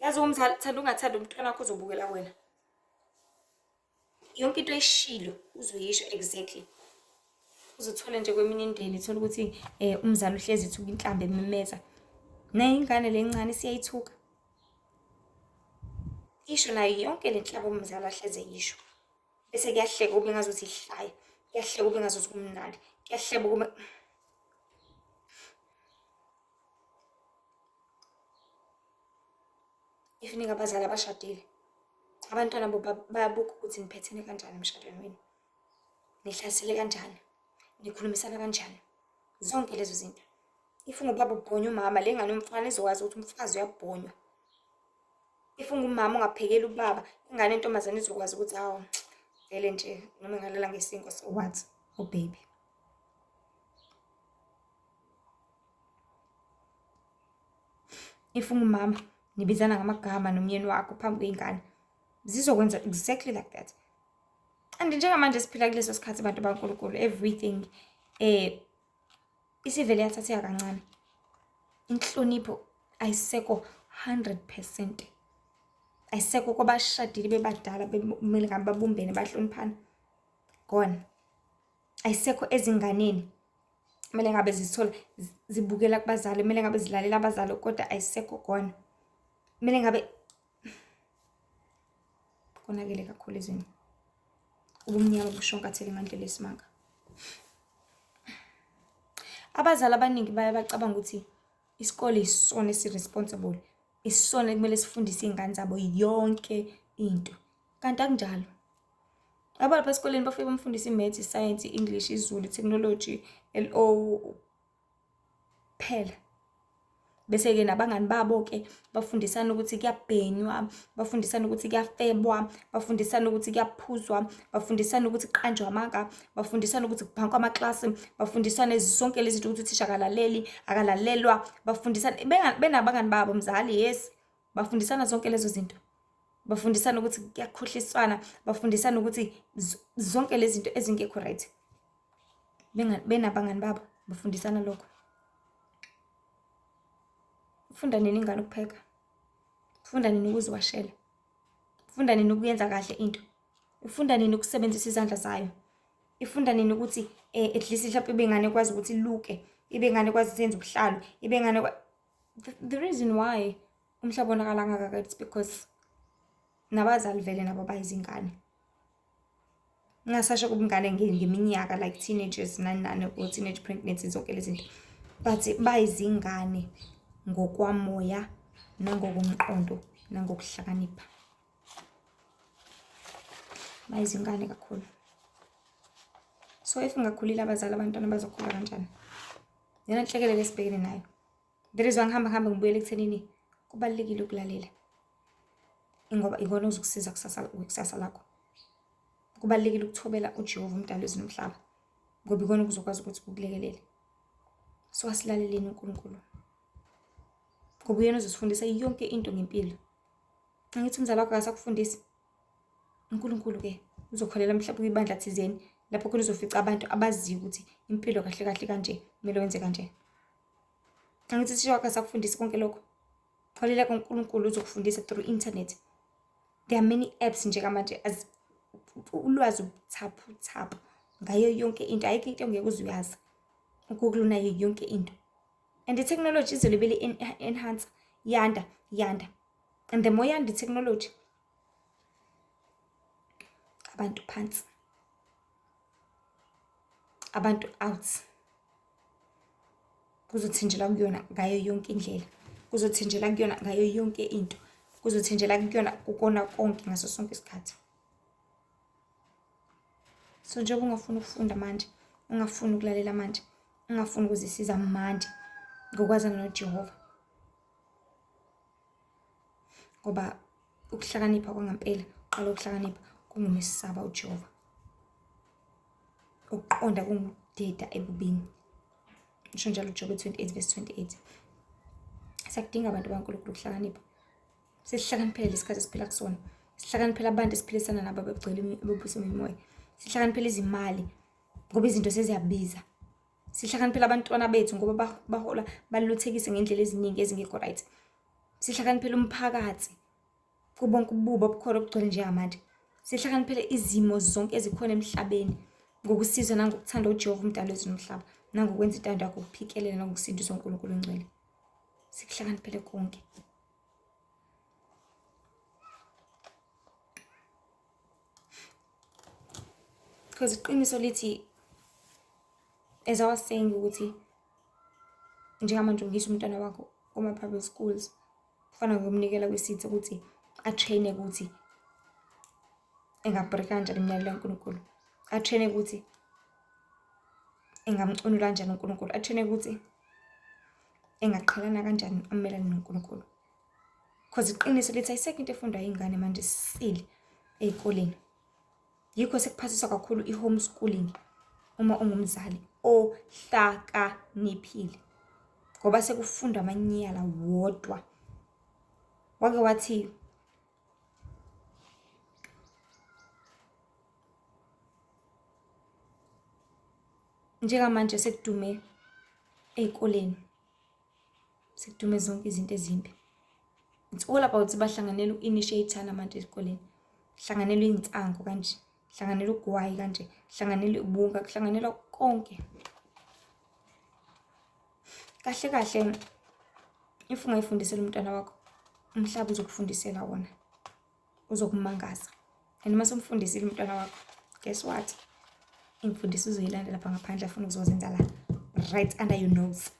Yazi umzali thanda ungathandi umntwana wakho uzobukela kuwena. Yonke into oyishilo uzoyisho exactly. Uzothole nje kweminye imindeni uthole ukuthi umzali uhlezi ethuka inhlamba ememeza. Nayo ingane le encane isiyayithuka. Isho nayo yonke le nhlamba umzali ahlezi eyisho. Bese kuyahlekwa kube ngazuthi ihlaya, kuyahlekwa kube ngazuthi kumnandi, kuyahlekwa kube. If ningabazali abashadile, abantwana bayabuka ukuthi niphethene kanjani emshadweni wenu, nihlalisele kanjani, nikhulumisana kanjani, zonke lezo zinto. If ungubaba ubhonya umama, le ngane yomfana izokwazi ukuthi umfazi uyabhonywa. If ungumama ungaphekeli ubaba, ingane yentombazane izokwazi ukuthi hawu vele nje noma engalala ngesinkwa so what, oh baby. If ungumama nibizana ngamagama nomyeni wakho phambi kwey'ngane, zizokwenza exactly like that. And njengamanje siphila kuleso sikhathi bantu baNkulunkulu, everything isivele yathatheka kancane. Inhlonipho ayisekho 100%. Ayisekho kwabashadile bebadala kumele ngabe babumbene bahloniphana. Gone. Ayisekho ezinganeni. Kumele ngabe zithola zibukela kubazali, kumele ngabe zilalela abazali kodwa ayisekho gone. Kumele ngabe konakele kakhulu ezweni. Ubumnyama bushonkathele ngandlela esimanga. Abazali abaningi baye bacabanga ukuthi isikole isona esi-responsible, isona ekumele sifundise iy'ngane zabo yonke into. Kanti akunjalo. Yabo lapha esikoleni bafike bamfundise i-maths, i-science, i-English, isiZulu, i-technology, L_O kuphela. Bese-ke nabangani babo-ke bafundisana ukuthi kuyabhenywa, bafundisana ukuthi kuyafebwa, bafundisana ukuthi kuyaphuzwa, bafundisana ukuthi kuqanjwa amanga, bafundisana ukuthi kubhankwa amaklasi, bafundisana zonke lezi zinto ukuthi uthisha akalaleli, akalalelwa, bafundisana benabangani babo mzali, yes. Bafundisana zonke lezo zinto. Bafundisana ukuthi kuyakhohliswana, bafundisana ukuthi zonke lezi zinto ezingekho right. Benabangani babo, bafundisana lokho. Ufunda nini ingane ukupheka? Ufunda nini ukuziwashela? Ufunda nini ukuyenza kahle into? Ifunda nini ukusebenzisa izandla zayo? Ifunda nini ukuthi at least mhlawumbe ibe ingane ekwazi ukuthi iluke, ibe ingane ekwazi ukuthi yenze ubuhlalu, ibe ingane. The reason why umhlaba wonakala kangaka it's because nabazali vele nabo bayizingane. Ngingasasho kubungane ngeminyaka like teenagers nani nani or teenage pregnancy zonke lezi zinto. But bayizingane ngokwamoya nangokomqondo nangokuhlakanipha. Bayizingane kakhulu. So if ngingakhulile abazali abantwana bazokhula kanjani? Yona nhlekelele esibhekene nayo. That is why ngihamba ngihambe ngibuyele ekuthenini kubalulekile ukulalela. Ingoba ikona ozokusiza kusasa kwikusasa lakho. Kubalulekile ukuthobela uJehova uMdali wezulu nomhlaba ngoba ikona okuzokwazi ukuthi kukulekelele. So asilaleleni uNkulunkulu ngoba uyena ozosifundisa yonke into ngempilo. Angithi umzali wakho akasakufundisi. UNkulunkulu-ke uzokholela mhlawumbe kwibandla thizeni lapho khona uzofica abantu abaziyo ukuthi impilo kahle kahle kanje kumele wenze kanje. Angithi uthisha wakho akasakufundisi konke lokho. Kholela kuNkulunkulu uzokufundisa through internet. There are many apps njengamanje as ulwazi ubuthaphuthaphu ngayo yonke into, ayikho into ongeke uze uyazi. UGoogle unayo yonke into. And i-technology izolibele i-enhance, yanda, yanda. And the more yanda i-technology, abantu phansi, abantu out. Kuzothenjelwa kuyona ngayo yonke indlela, kuzothenjelwa kuyona ngayo yonke into, kuzothenjelwa kuyona kukona konke ngaso sonke isikhathi. So njengoba ungafuni ukufunda manje, ungafuni ukulalela manje, ungafuni ukuzisiza manje ngokwazana noJehova, ngoba ukuhlakanipha kwangampela uqala ukuhlakanipha kungumesaba uJehova. Ukuqonda kungukudeda ebubini. Usho njalo uJobe 28 verse 28. Siyakudinga abantu bakaNkulunkulu ukuhlakanipha. Sihlakaniphele lesikhathi esiphila kusona. Sihlakaniphele abantu esiphilisana nabo abagcwele ababuswa imimoya. Sihlakaniphele izimali ngoba izinto seziyabiza. Sihlakaniphele abantwana bethu ngoba bahola baluthekise ngendlela eziningi ezingekho right. Sihlakaniphele umphakathi kubonke ububi obukhona obugcwele njengamanje. Sihlakaniphele izimo zonke ezikhona emhlabeni ngokusizwa nangokuthanda uJehova uMdali wezulu nomhlaba nangokwenza intando yakhe ukuphikelela nangokusindiswa uNkulunkulu ongcwele. Sikuhlakaniphele konke. Because iqiniso lithi as I was saying ukuthi njengamanje ungisa umntwana wakho kuma-private schools kufana ngokumnikela kwisitha ukuthi a-train-e ukuthi engabreak kanjani imiyalelo kaNkulunkulu, a-train-e ukuthi engamcunula kanjani uNkulunkulu, a-train-e ukuthi engaqhelana kanjani amelane noNkulunkulu. Cause iqiniso lithi ayisekho into efundwa iy'ngane manje sisile ey'koleni. Yikho sekuphasiswa kakhulu i-home schooling uma ungumzali ohlakaniphile ngoba sekufundwa amanyala wodwa. Wake wathi njengamanje sekudume ey'koleni sekudume zonke izinto ezimbi. It's all about bahlanganela uku-initiate-ana manje ezikoleni. Hlanganelwa iy'nsangu kanje, hlanganelwa ugwayi kanje, hlanganelwa ubunga, kuhlanganelwa konke. Kahle kahle if ungayifundisela umntwana wakho, umhlaba uzokufundisela wona, uzokumangaza. And uma sewumfundisile umntwana wakho, guess what? Imfundiso uzoyilanda lapha ngaphandle afuna ukuzozenza la right under your nose.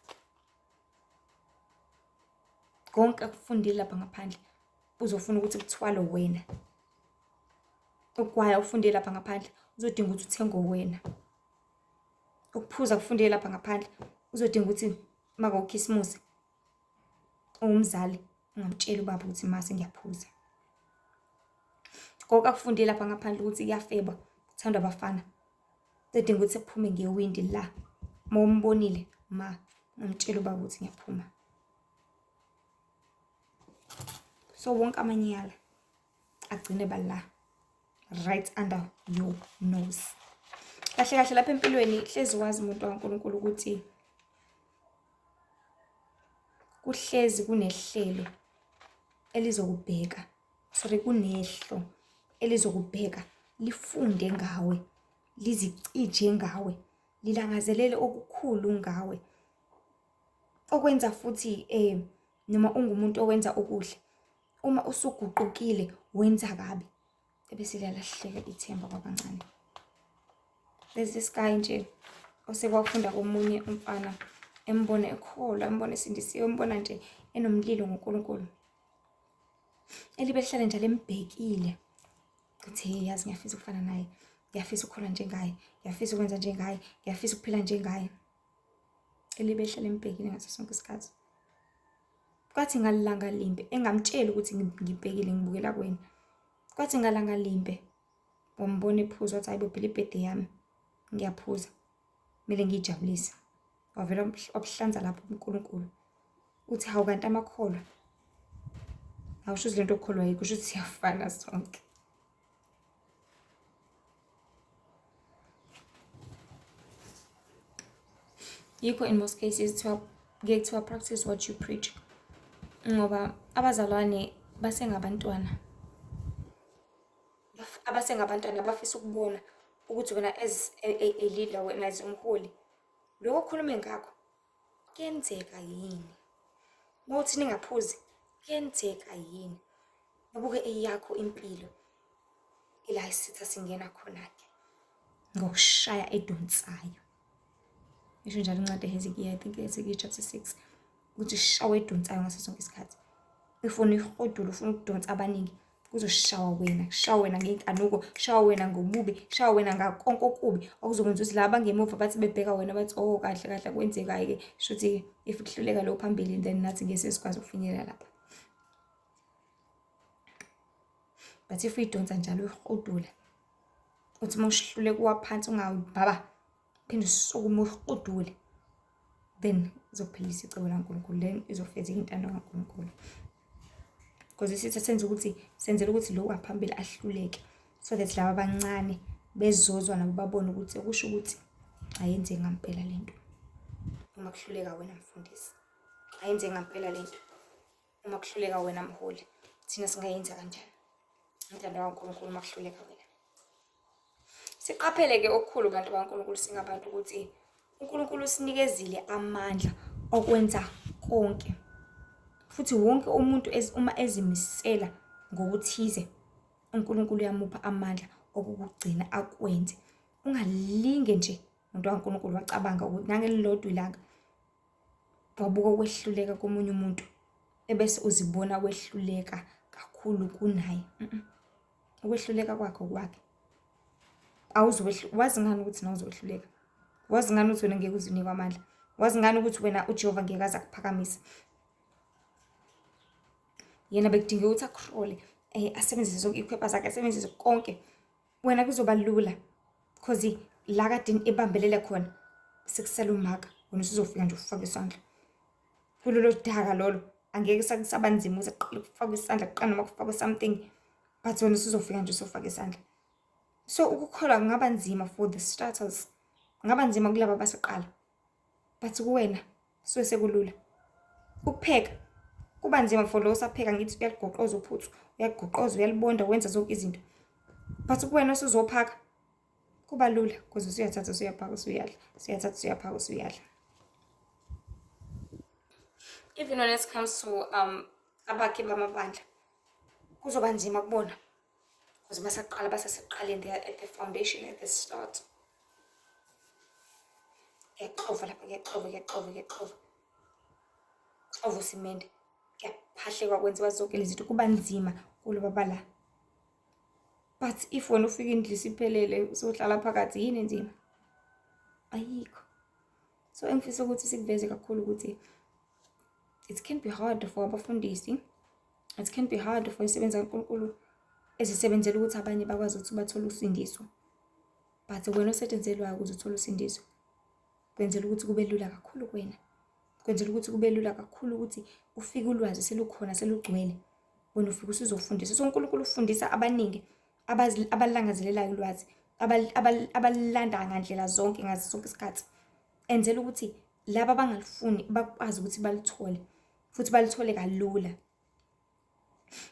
Konke akufundile lapha ngaphandle uzofuna ukuthi kuthwalwe wena. Ugwayi awufundile lapha ngaphandle uzodinga ukuthi uthengwe wena. Ukuphuza akufundile lapha ngaphandle uzodinga ukuthi uma kuwukhisimusi ungumzali ungamtsheli ubaba ukuthi ma sengiyaphuza. Konke akufundile lapha ngaphandle ukuthi kuyafebwa kuthandwa abafana Udinga ukuthi aphume ngewindi la. Uma umbonile ma ungamtshela ubaba ukuthi ngiyaphuma. So wonke amanyala agcine bala right under your nose. Kahle kahle lapha empilweni hlezi wazi umuntu kaNkulunkulu ukuthi kuhlezi kunehlelo elizokubheka sorry kunehlo elizokubheka lifunde ngawe lizicije ngawe lilangazelele okukhulu ngawe okwenza futhi eh noma ungumuntu owenza okuhle uma usuguqukile wenza kabi ebese liyalahleka ithemba kwabancane. There's this guy nje osekwafunda komunye umfana embona ekholwa embona esindisiwe embona nje enomlilo ngoNkulunkulu elibe lihlale njalo embhekile ukuthi hey yazi ngiyafisa ukufana naye ngiyafisa ukukholwa njengaye ngiyafisa ukwenza njengaye ngiyafisa ukuphila njengaye elibe lihlale embhekile ngaso sonke isikhathi. Kwathi ngalanga limbe engamtsheli ukuthi ngibhekile ngibukela kuwena. Kwathi ngalanga limbe wambona ephuza wathi hayibo phela ibhede yami ngiyaphuza kumele ngiyijabulise. Wavela wabuhlanza lapho uNkulunkulu. Uthi hawu kanti amakholwa. Awusho ukuthi lento okholwa yikho usho ukuthi siyafana sonke. Yikho in most cases kuthiwa kuye kuthiwa practice what you preach ngoba abazalwane basengabantwana abasengabantwana bafisa ukubona ukuthi wena as a leader wena as umholi lokho okhulume ngakho kuyenzeka yini uma uthi ningaphuzi kuyenzeka yini babuke eyakho impilo ila isitha singena khona-ke ngokushaya edonsayo isho njalo incwadi eHezekiya I think Hezekiya chapter 6 ukuthi shawa edonsayo ngaso sonke isikhathi ifuna ihodula ufuna ukudonsa abaningi kuzoshawa wena kushawa wena ngenkanuko kushawa wena ngobubi kushawa wena ngakonke okubi okuzokwenza ukuthi laba ngemuva bathi bebheka wena bathi oh kahle kahle kwenzekayo-ke shuthi if kuhluleka lo phambili then nathi ngeke sesikwazi ukufinyelela lapha but if uyidonsa njalo uyihudula uthi uma uhluleka uwa phansi ungawi baba phinde usukume uhudule then izophelisa icebo laNkulunkulu then izofezeka intando kaNkulunkulu because isitha senza ukuthi senzela ukuthi lo waphambili ahluleke so that laba abancane bezozwa nabo babone ukuthi kusho ukuthi ayenzeki ngampela lento uma kuhluleka wena mfundisi ayenzeki ngampela lento uma kuhluleka wena mholi thina singayenza kanjani intando kaNkulunkulu uma kuhluleka wena siqaphele-ke okukhulu bantu baNkulunkulu singabantu ukuthi uNkulunkulu usinikezile amandla okwenza konke futhi wonke umuntu uma ezimisela ngokuthize uNkulunkulu uyamupha amandla okukugcina akwenze ungalinge nje umuntu kaNkulunkulu wacabanga ukuthi nangelilodwa ilanga wabuka ukwehluleka komunye umuntu ebese uzibona wehluleka kakhulu kunaye. Ukwehluleka kwakhe okwakhe. Wazi ngani ukuthi nawe uzowehluleka? Wazi ngani ukuthi wena ngeke uze unikwe amandla? Wazi ngani ukuthi wena uJehova ngeke aze akuphakamisa? Yena bekudingeka ukuthi akuhlole, asebenzise zonke iy'khwepha zakhe, asebenzise konke. Wena kuzoba lula cause la kade ebambelele khona sekusele umaka, wena usuzofika nje ufake isandla kulolo daka lolo, angeke kusaba nzima ukuthi kuqale kufakwe isandla kuqale noma kufakwe something, but wena usuzofika nje usufake isandla. So ukukholwa kungaba nzima for the starters, kungaba nzima kulaba abasaqala, but kuwena suke sekulula. Ukupheka kuba nzima for lo osapheka, ngithi uyaligoqoza uphuthu, uyagoqoza, uyalibonda, wenza zonke izinto, but kuwena osuzophaka kuba lula because usuyathatha usuyaphaka usuyadla, usuyathatha usuyaphaka usuyadla. Even when it comes to abakhi bamabandla kuzoba nzima kubona because basaqala, basasekuqaleni, they are at the foundation, at the start. Kuyaxova lapha, kuyaxova, kuyaxova, kuyaxova, xova usimende, kuyaphahlekwa, kwenziwa zonke lezi zinto, kuba nzima kuloba bala. But if wena ufika indlu isiphelele usohlala phakathi, yini enzima? Ayikho. So engifisa ukuthi sikuveze kakhulu ukuthi it can be hard for abafundisi, it can be hard for isebenza kaNkulunkulu ezisebenzela ukuthi abanye bakwazi ukuthi bathole usindiso, but wena osetshenzelwayo ukuze uthole usindiso kwenzela ukuthi kube lula kakhulu kuwena, kwenzela ukuthi kube lula kakhulu ukuthi ufike ulwazi selukhona selugcwele, wena ufike usuzofundisa. So uNkulunkulu ufundisa abaningi abalangazelelayo ulwazi, abalanda ngandlela zonke ngaso sonke isikhathi, enzela ukuthi laba abangalifuni bakwazi ukuthi balithole futhi balithole kalula,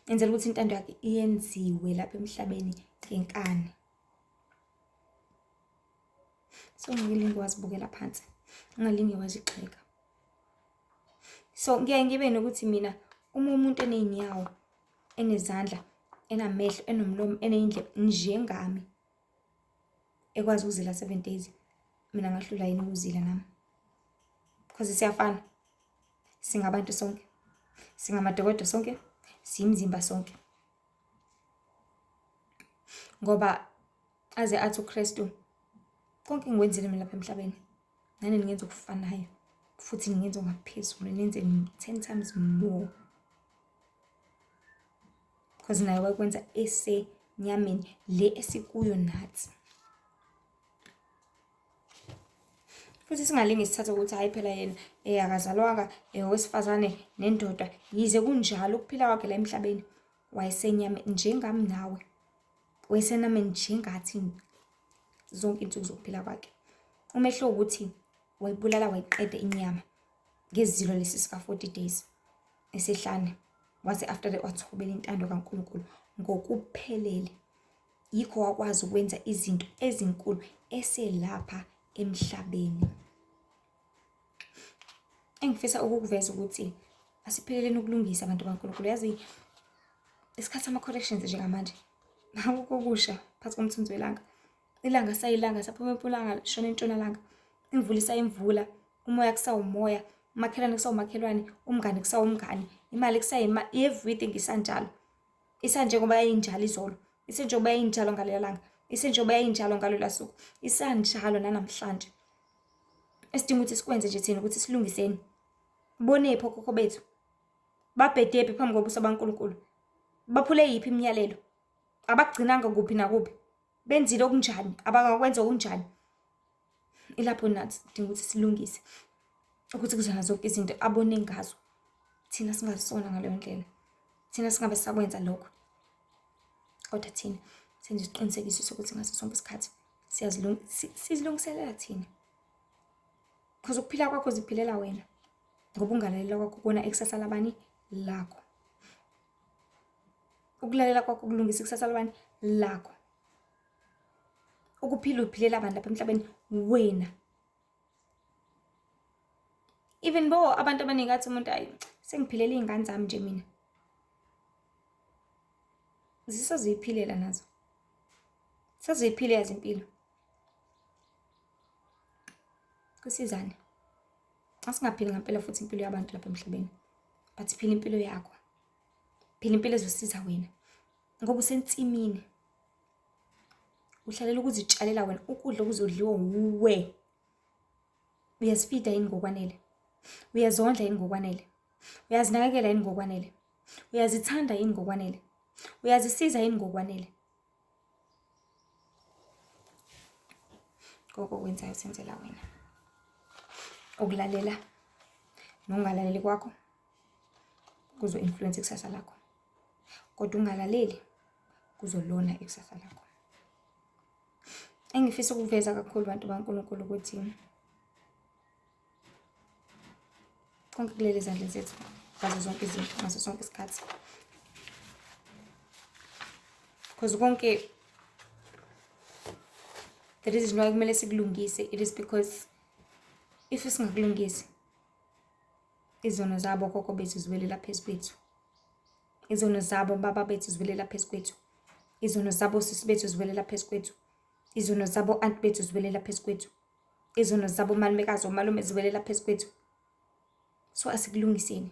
enzela ukuthi intando yakhe iyenziwe lapha emhlabeni ngenkani. So ungalinge wazibukela phansi, ungalinge wazigxeka. So ngiyaye ngibe nokuthi mina uma umuntu eney'nyawo, enezandla, enamehlo, enomlomo, eney'ndlebe njengami, ekwazi ukuzila 7 days, mina ngahlula yini ukuzila nami? Because siyafana, singabantu sonke, singamadokodo sonke, siyimizimba sonke. Ngoba aze athi uKristu, konke ngikwenzile mina lapha emhlabeni, nani ningenza okufanayo. Futhi ningenza ongaphezulu, nenze 10 times more. Because naye wakwenza esenyameni le esikuyo nathi. Futhi singalinge sithathe ukuthi hhayi phela yena akazalwanga owesifazane nendoda. Yize kunjalo ukuphila kwakhe la emhlabeni wayesenyameni njengami nawe. Wayesenyameni njengathi zonke iy'nsuku zokuphila kwakhe. Umehluko ukuthi wayibulala wayiqeda inyama ngezilo lesi sika-40 days esehlane. Waze after that wathobela intando kaNkulunkulu ngokuphelele. Yikho wakwazi ukwenza izinto ezinkulu eselapha emhlabeni. Engifisa ukukuveza ukuthi asipheleleni ukulungisa abantu baNkulunkulu. Yazi isikhathi sama-corrections njengamanje akukho okusha phakathi komthunzi welanga. Ilanga sayilanga saphuma empumalanga lishona entshonalanga. Imvula isayimvula, umoya kusawumoya, umakhelwane kusawumakhelwane, umngani kusawumngani, imali kusayimali, everything isanjalo. Isanjengoba yayinjalo izolo, isenjengoba yayinjalo ngalela langa, isenjengoba yayinjalo ngalola suku, isanjalo nanamhlanje. Esidinga ukuthi sikwenze nje thina ukuthi silungiseni. Bonephi okhokho bethu? Babhedephi phambi kobuso baNkulunkulu? Baphule yiphi imiyalelo? Abagcinanga kuphi nakuphi? Benzile okunjani? Abangakwenza okunjani? Ilapho nathi sidinga ukuthi silungise ukuthi kuzona zonke izinto abone ngazo thina singasona ngaleyo ndlela, thina singabe sakwenza lokho, kodwa thina senze isiqinisekiso sokuthi ngaso sonke isikhathi sizilungiselela thina, because ukuphila kwakho ziphilela wena, ngoba ungalalela kwakho kona ikusasa labani lakho. Ukulalela kwakho kulungisa ikusasa labani lakho. Ukuphila uphilela abantu lapha emhlabeni wena. Even though abantu abaningi athi umuntu ayi sengiphilela iy'ngane zami nje mina. Zisazoyiphilela nazo. Zisazoyiphilela impilo. Kusizane. Asingaphili ngampela futhi impilo yabantu lapha emhlabeni. But phila impilo yakho. Phila impilo ezosiza wena. Ngoba usensimini. Uhlalela ukuzitshalela wena ukudla okuzodliwa wuwe. Uyazifida yini ngokwanele? Uyazondla yini ngokwanele? Uyazinakekela yini ngokwanele? Uyazithanda yini ngokwanele? Uyazisiza yini ngokwanele? Konke okwenzayo usenzela wena. Ukulalela nokungalaleli kwakho kuzo-influence ikusasa lakho. Kodwa ungalaleli kuzolona ikusasa lakho. Engifisa ukuveza kakhulu bantu baNkulunkulu ukuthi konke kulele ezandleni zethu ngazo zonke izinto ngaso sonke isikhathi, because konke the reason why kumele sikulungise it is because if singakulungisi izono zabo okhokho bethu ziwelela phezu kwethu, izono zabo baba bethu ziwelela phezu kwethu, izono zabo sisi bethu ziwelela phezu kwethu, izono zabo anti bethu ziwelela phezu kwethu, izono zabo malumekazi omalume ziwelela phezu kwethu. So asikulungiseni,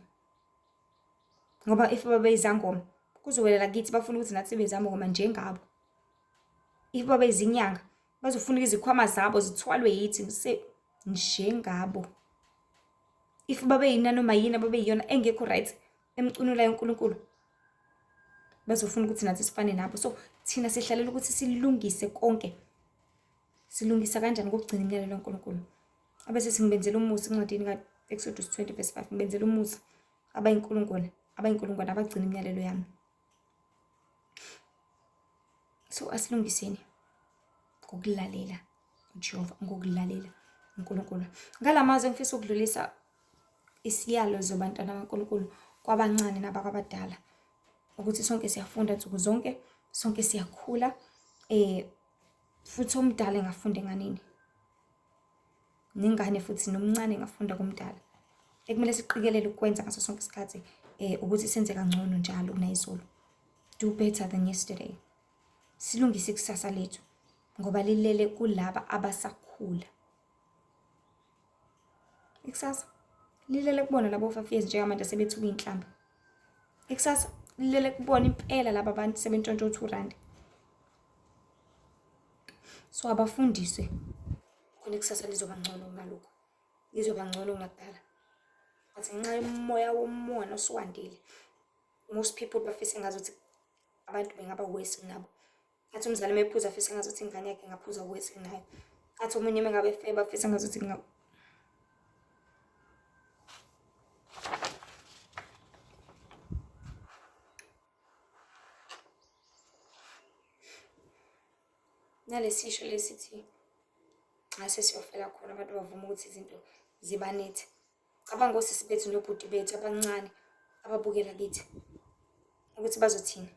ngoba if babeyizangoma kuzowelela kithi, bafuna ukuthi nathi sibe izangoma njengabo. If babeyizinyanga bazofuna izikhwama zabo zithwalwe yithi njengabo. If babeyinanoma yini ababeyiyona engekho right emcunulayo uNkulunkulu, bazofuna ukuthi nathi sifane nabo. So thina sihlalela ukuthi silungise konke. Silungisa kanjani? Ngokugcina imiyalelo kaNkulunkulu. Abese singibenzela umusa encwadini ka-Exodus 20 verse 5, ngibenzela umusa abayinkulungwane, abayinkulungwane abagcina imiyalelo yami. So asilungiseni ngokulalela uJehova, ngokulalela uNkulunkulu. Ngala mazwi engifisa ukudlulisa isiyalo zobantwana baNkulunkulu kwabancane nabakwabadala, ukuthi sonke siyafunda nsuku zonke, sonke siyakhula, futhi omdala engafunda enganeni, nengane futhi nomncane engafunda kumdala. Ekumele siqikelele ukwenza ngaso sonke isikhathi ukuthi senze kangcono njalo kunayizolo. Do better than yesterday. Silungise ikusasa lethu ngoba lilele kulaba abasakhula. Ikusasa lilele kubona labo 5 years njengamanje sebethuka inhlamba. Ikusasa lilele kubona impela laba bantu sebentshontsha u2 rand. So abafundiswe khona ikusasa lizoba ngcono kunalokho. Lizoba ngcono kunakudala. But ngenxa yomoya womona osuwandile, most people bafisa engazuthi abantu bengaba worse kunabo. Athi umzali uma ephuza afise engazuthi ingane yakhe ingaphuza worse kunaye. Athi omunye uma ngabe efeba afise engazuthi Nalesisho lesithi ngase siyofela khona abantu bavuma ukuthi izinto zibanethe. Cabanga osisi bethu nobhuti bethu abancane ababukela kithi ukuthi bazothini.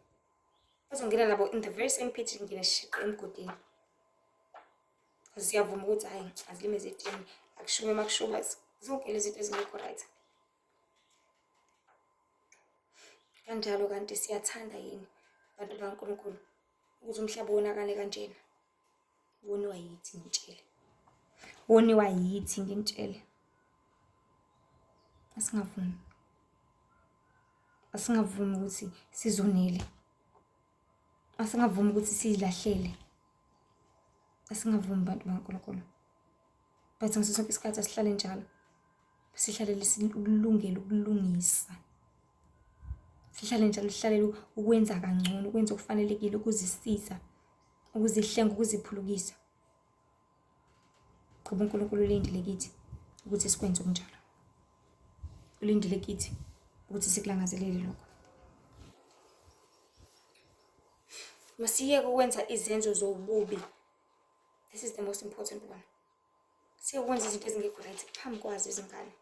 Bazongena nabo in the very same pit ngene shiqe emgodini. Siyavuma ukuthi hhayi azilime zetini akushume makushuba zonke lezi zinto ezingekho right. Kanjalo kanti siyathanda yini bantu bakaNkulunkulu ukuthi umhlaba wonakale kanjena? Woniwa yithi ngitshele. Woniwa yithi ngintshele. Asingavumi. Asingavumi ukuthi sizonele. Asingavumi ukuthi sizilahlele. Asingavumi bantu bakaNkulunkulu. But ngaso sonke isikhathi asihlale njalo. Sihlalele ukulungela ukulungisa. Sihlale njalo sihlalele ukwenza kangcono, ukwenza okufanelekile, ukuzisiza, ukuzihlenga, ukuziphulukisa. Ngoba uNkulunkulu ulindile kithi ukuthi sikwenze okunjalo. Ulindile kithi ukuthi sikulangazelele lokho. Masiyeke ukwenza izenzo zobubi. This is the most important one. Siyeke ukwenza izinto ezingekho right phambi kwazo izingane.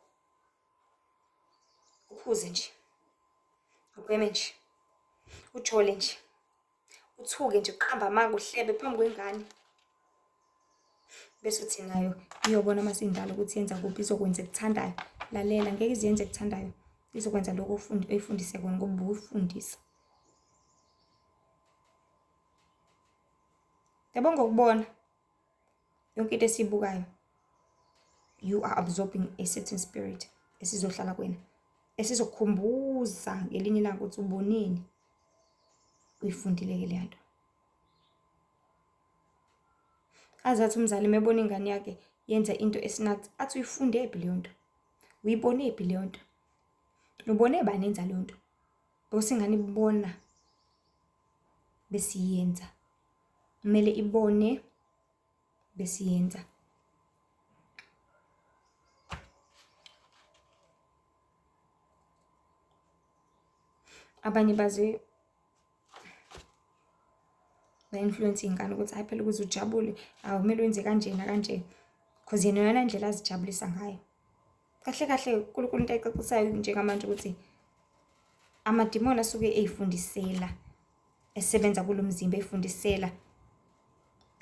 Uphuze nje. Ubheme nje. Ujole nje. Uthuke nje uqamba amanga uhlebe phambi kwengane. Bese uthi nayo iyobona uma sindala ukuthi yenza kuphi izokwenza ekuthandayo. Lalela ngeke iziyenze ekuthandayo. Izokwenza lokho oyifundise kona ngoba ubuyifundisa. Yabo ngokubona yonke into esiyibukayo you are absorbing a certain spirit esizohlala kuwena esizokukhumbuza ngelinye ilanga ukuthi uboneni uyifundile-ke leya nto. Aze athi umzali uma ebona ingane yakhe yenza into esinathi athi uyifundephi leyo nto, uyibonephi leyo nto, ubone bani enza leyo nto. Because ingane ibona bese iyenza. Kumele ibone bese iyenza. Abanye baze ba-influence iy'ngane ukuthi hhayi phela ukuze ujabule awumele wenze kanje nakanje cause yena iyona ndlela azijabulisa ngayo. Kahle kahle uNkulunkulu into ayicacisayo njengamanje ukuthi amadimoni asuke ey'fundisela esebenza kulo mzimba ey'fundisela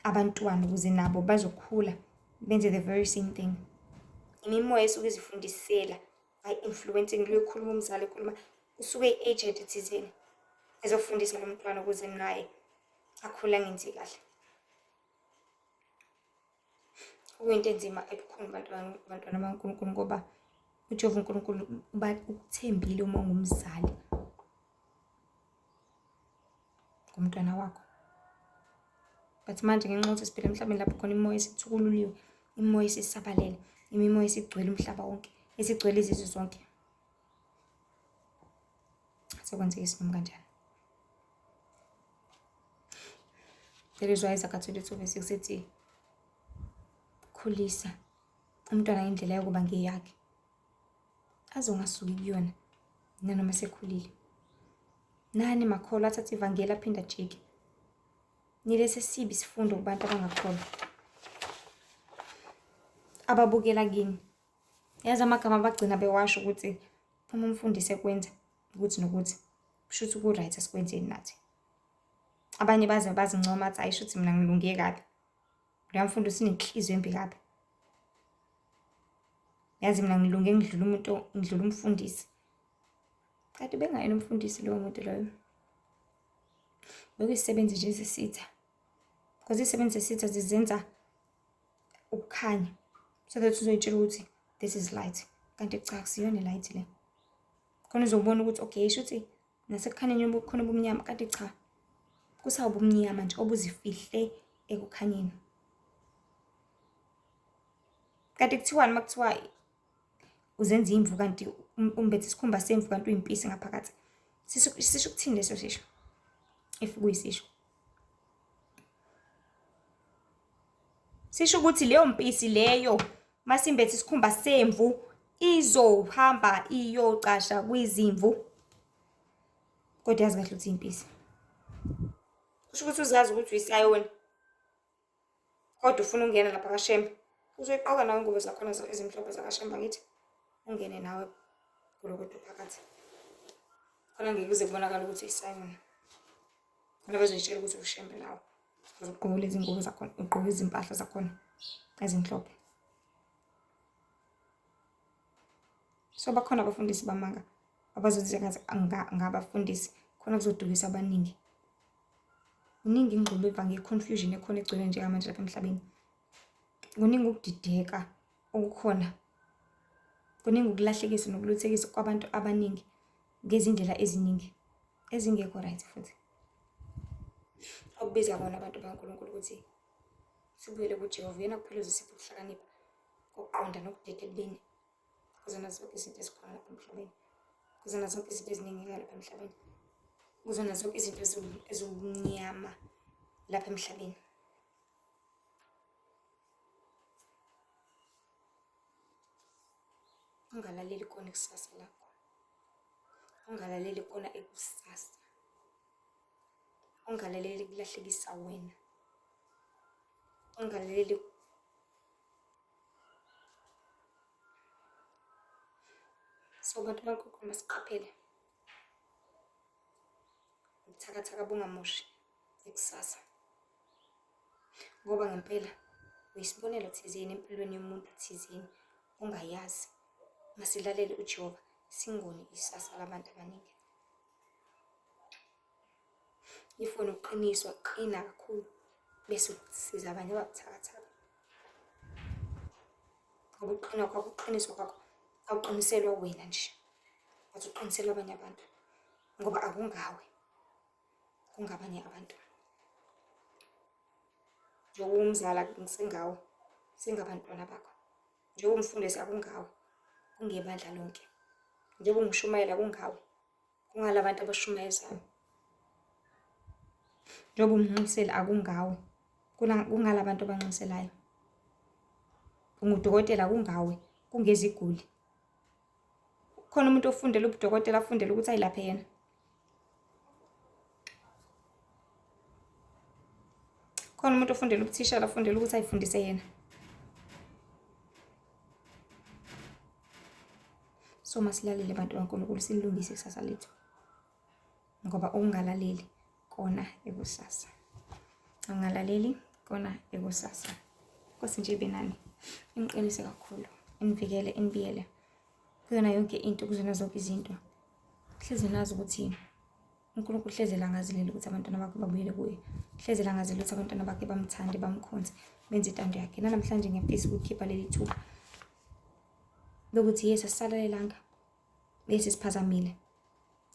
abantwana ukuze nabo bazokhula benze the very same thing. Imimoya esuke izifundisela by influencing lo ekhuluma umzali ekhuluma usuke i-agent thizeni ezofundisa lo mntwana ukuze naye akhule angenzi kahle. Kuyinto enzima ebukhulu bantwana bantwana bakaNkulunkulu ngoba uJehova uNkulunkulu ukuthembile uma ungumzali ngomntwana wakho. But manje ngenxa yokuthi siphila emhlabeni lapho khona imimoya isithukululiwe, imimoya isisabalele, imimoya isigcwele umhlaba wonke, isigcwele izizwe zonke. Sekwenzeka isinoma kanjani. That is why Isaka 22 verse 6 ithi khulisa umntwana ngendlela yokuba ngeyakhe aze ungasuki kuyona nanoma sekhulile. Nani makholwa athathe ivangeli aphinde ajike. Nilethe esibi isifundo kubantu abangakholwa ababukela kini. Yazi amagama abagcina bewasho ukuthi uma umfundisi ekwenza ukuthi nokuthi kusho ukuthi ku-right asikwenzeni nathi. Abanye baze bazincoma athi hhayi shuthi mina ngilunge kabi. Loya mfundisi unenhliziyo embi kabi. Yazi mina ngilunge ngidlula umuntu ngidlula umfundisi. Kanti bengayena umfundisi lowo muntu loyo. Bekuyisisebenzi nje zesitha. Because izisebenzi zesitha zizenza ukukhanya. So that uzoyitshela ukuthi this is light. Kanti cha akusiyona light le. Khona uzobona ukuthi okay shuthi nasekukhanyeni kukhona ubumnyama kanti cha kusawubumnyama nje obuzifihle ekukhanyeni. Kanti kuthiwani uma kuthiwa Uzenza imvu kanti umbethe isikhumba semvu kanti uyimpisi ngaphakathi. Sisho ukuthini leso sisho? If kuyisisho. Sisho ukuthi leyo mpisi leyo masimbethe isikhumba semvu izohamba iyocasha kwizimvu. Kodwa yazi kahle ukuthi impisi. Kusho ukuthi uzazi ukuthi uyisayoni. Kodwa ufuna ukungena lapha kaShembe. Uzoyiqoka nawe ingubo zakhona ezimhlophe zakaShembe angithi? Ungene nawe golokodo phakathi. Khona ngeke kuze kubonakale ukuthi uyisayoni. Khona bazoyitshela ukuthi uShembe nawe. Uzogqoka lezi ngubo zakhona, ugqoke izimpahla zakhona ezimhlophe. So bakhona abafundisi bamanga abazothi ngabafundisi khona kuzodukisa abaningi. Iningi ingxubevange nge-confusion ekhona egcwele njengamanje lapha emhlabeni. Kuningi ukudideka okukhona. Kuningi ukulahlekisa nokuluthekisa kwabantu abaningi ngezindlela eziningi ezingekho right futhi. Okubiza kona abantu bakaNkulunkulu ukuthi sibuyele kuJehova, uyena kuphela ozosipha ukuhlakanipha, ukuqonda nokudeda ekubeni kuzona zonke izinto ezikhona lapha emhlabeni, kuzona zonke izinto ezinengekayo lapha emhlabeni, kuzona zonke izinto eziwumnyama lapha emhlabeni. Ungalaleli kona ikusasa lakho, ungalaleli kona ikusasa, ungalaleli kulahlekisa wena, ungalaleli. So bantu bankulunkulu masiqaphele ubuthakathaka bungamoshi ikusasa, ngoba ngempela uyisibonelo thizeni empilweni yomuntu thizeni ongayazi. Masilalele uJehova singoni isasa labantu abaningi. If wena uqiniswa qina kakhulu bese usiza abanye ababuthakathaka. Ngoba ukuqina kwakho, ukuqiniswa kwakho awuqiniselwa wena nje, but uqiniselwa abanye abantu ngoba akungawe, kungabanye abantu. Njengoba umzala ngisengawe, singabantwana bakho. Njengoba umfundisi akungawe, kungebandla lonke. Njengoba ungishumayela kungawe. Kungala bantu abashumayezayo. Njengoba umnxuseli akungawe, kungala bantu abanxuselayo. Ungudokotela kungawe, kungeziguli. Khona umuntu ofundela ubudokotela afundele ukuthi ayilaphe yena. Khona umuntu ofundela ubuthishala afundele ukuthi ayifundise yena. So masilalele bantu baNkulunkulu silungise ikusasa lethu. Ngoba ukungalaleli kona ikusasa. Ungalaleli kona ikusasa. Nkosi nje ibe nani. Iniqinise kakhulu, inivikele, inibiyele kuyona yonke into, kuzona zonke izinto. Hlezi nazi ukuthi uNkulunkulu hlezi elangazelela ukuthi abantwana bakhe babuyele kuye. Hlezi elangazelela ukuthi abantwana bakhe bamthande, bamkhonze, benze intando yakhe. Nanamhlanje ngiyafisa ukukhipha leli thuba lokuthi yes asisalalelanga, yes siphazamile,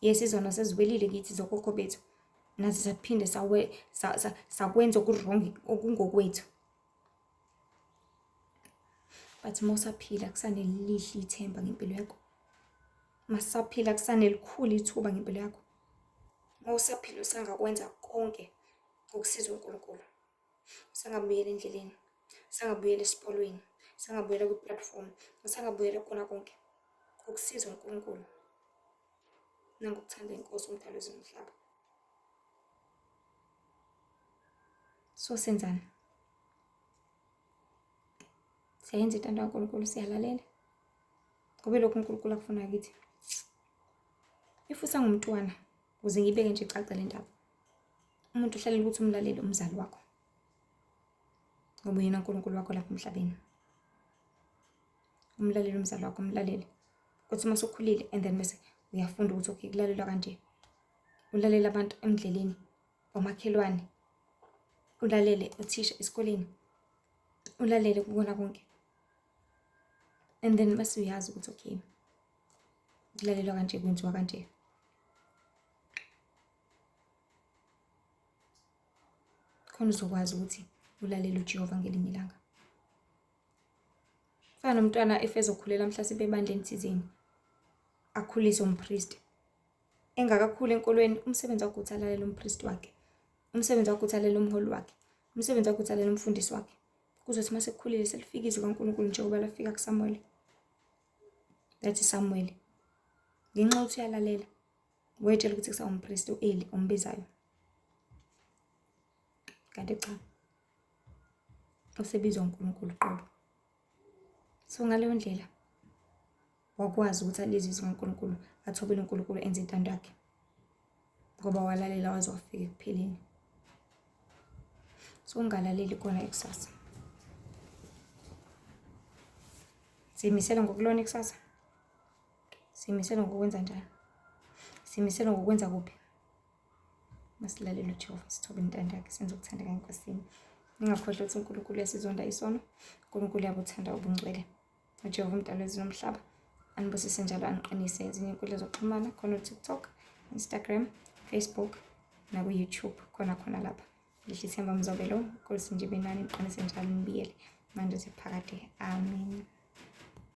yes izono seziwelile kithi zokhokho bethu, nathi saphinde sakwenza oku-wrong okungokwethu. But uma usaphila kusanelihle ithemba ngempilo yakho, masaphila kusanelikhulu ithuba ngempilo yakho. Uma usaphila usangakwenza konke ngokusiza uNkulunkulu. Usangabuyela endleleni, usangabuyela esipolweni, usangabuyela kwi-platform, usangabuyela kukona konke ngokusiza uNkulunkulu nangokuthanda inkosi umdali wezulu nomhlaba. So senzani? Siyayenza intando kaNkulunkulu, siyalalela ngoba ilokhu uNkulunkulu akufuna kithi. If usangumntwana, ukuze ngiyibeke nje icace le ndaba, umuntu uhlalela ukuthi umlalele umzali wakho ngoba uyena uNkulunkulu wakho lapha emhlabeni. Umlalele umzali wakho, umlalele kuthi uma usukhulile and then bese uyafunda ukuthi okay kulalelwa kanje. Ulalele abantu endleleni, omakhelwane, ulalele uthisha esikoleni, ulalele kukona konke and then bese uyazi ukuthi okay kulalelwa kanje, kwenziwa kanje. Khona uzokwazi ukuthi ulalele uJehova ngelinye ilanga. Fana nomntwana if ezokhulela mhlasimpe ebandleni thizeni, akhuliswe umpristi. Engakakhuli enkolweni, umsebenzi wakhe ukuthi alalele umpristi wakhe. Umsebenzi wakhe ukuthi alalele umholi wakhe. Umsebenzi wakhe ukuthi alalele umfundisi wakhe. Kuzothi uma sekukhulile selifika izwi kaNkulunkulu njengoba lafika kuSamuweli. Lathi Samuweli, ngenxa yokuthi uyalalela, wayetshela ukuthi kusawumpristi u-Eli ombizayo. Kanti cha, usebizwa uNkulunkulu qobo. So ngaleyo ndlela wakwazi ukuthi alizwe izwi kaNkulunkulu, athobele uNkulunkulu enze intando yakhe. Ngoba walalela waze wafika ekupheleni. So ungalaleli kona ikusasa. Simisele ngokulona ikusasa. Simisele ngokwenza njani? Simisele ngokwenza kuphi? Masilalele uJehova, sithobe intando yakhe, senze ukuthanda kaNkosini. Ningakhohlwa ukuthi uNkulunkulu uyasizonda isono, uNkulunkulu uyabuthanda ubungcwele. UJehova umdali wezulu nomhlaba anibusise njalo aniqinise. Ezinye inkundla zokuxhumana khona uTikTok, Instagram, Facebook naku-YouTube khona khona lapha. Ngihle ithemba mzobelo, Nkosi nje benani niqinise njalo nibiyele manje ziphakade. Amen.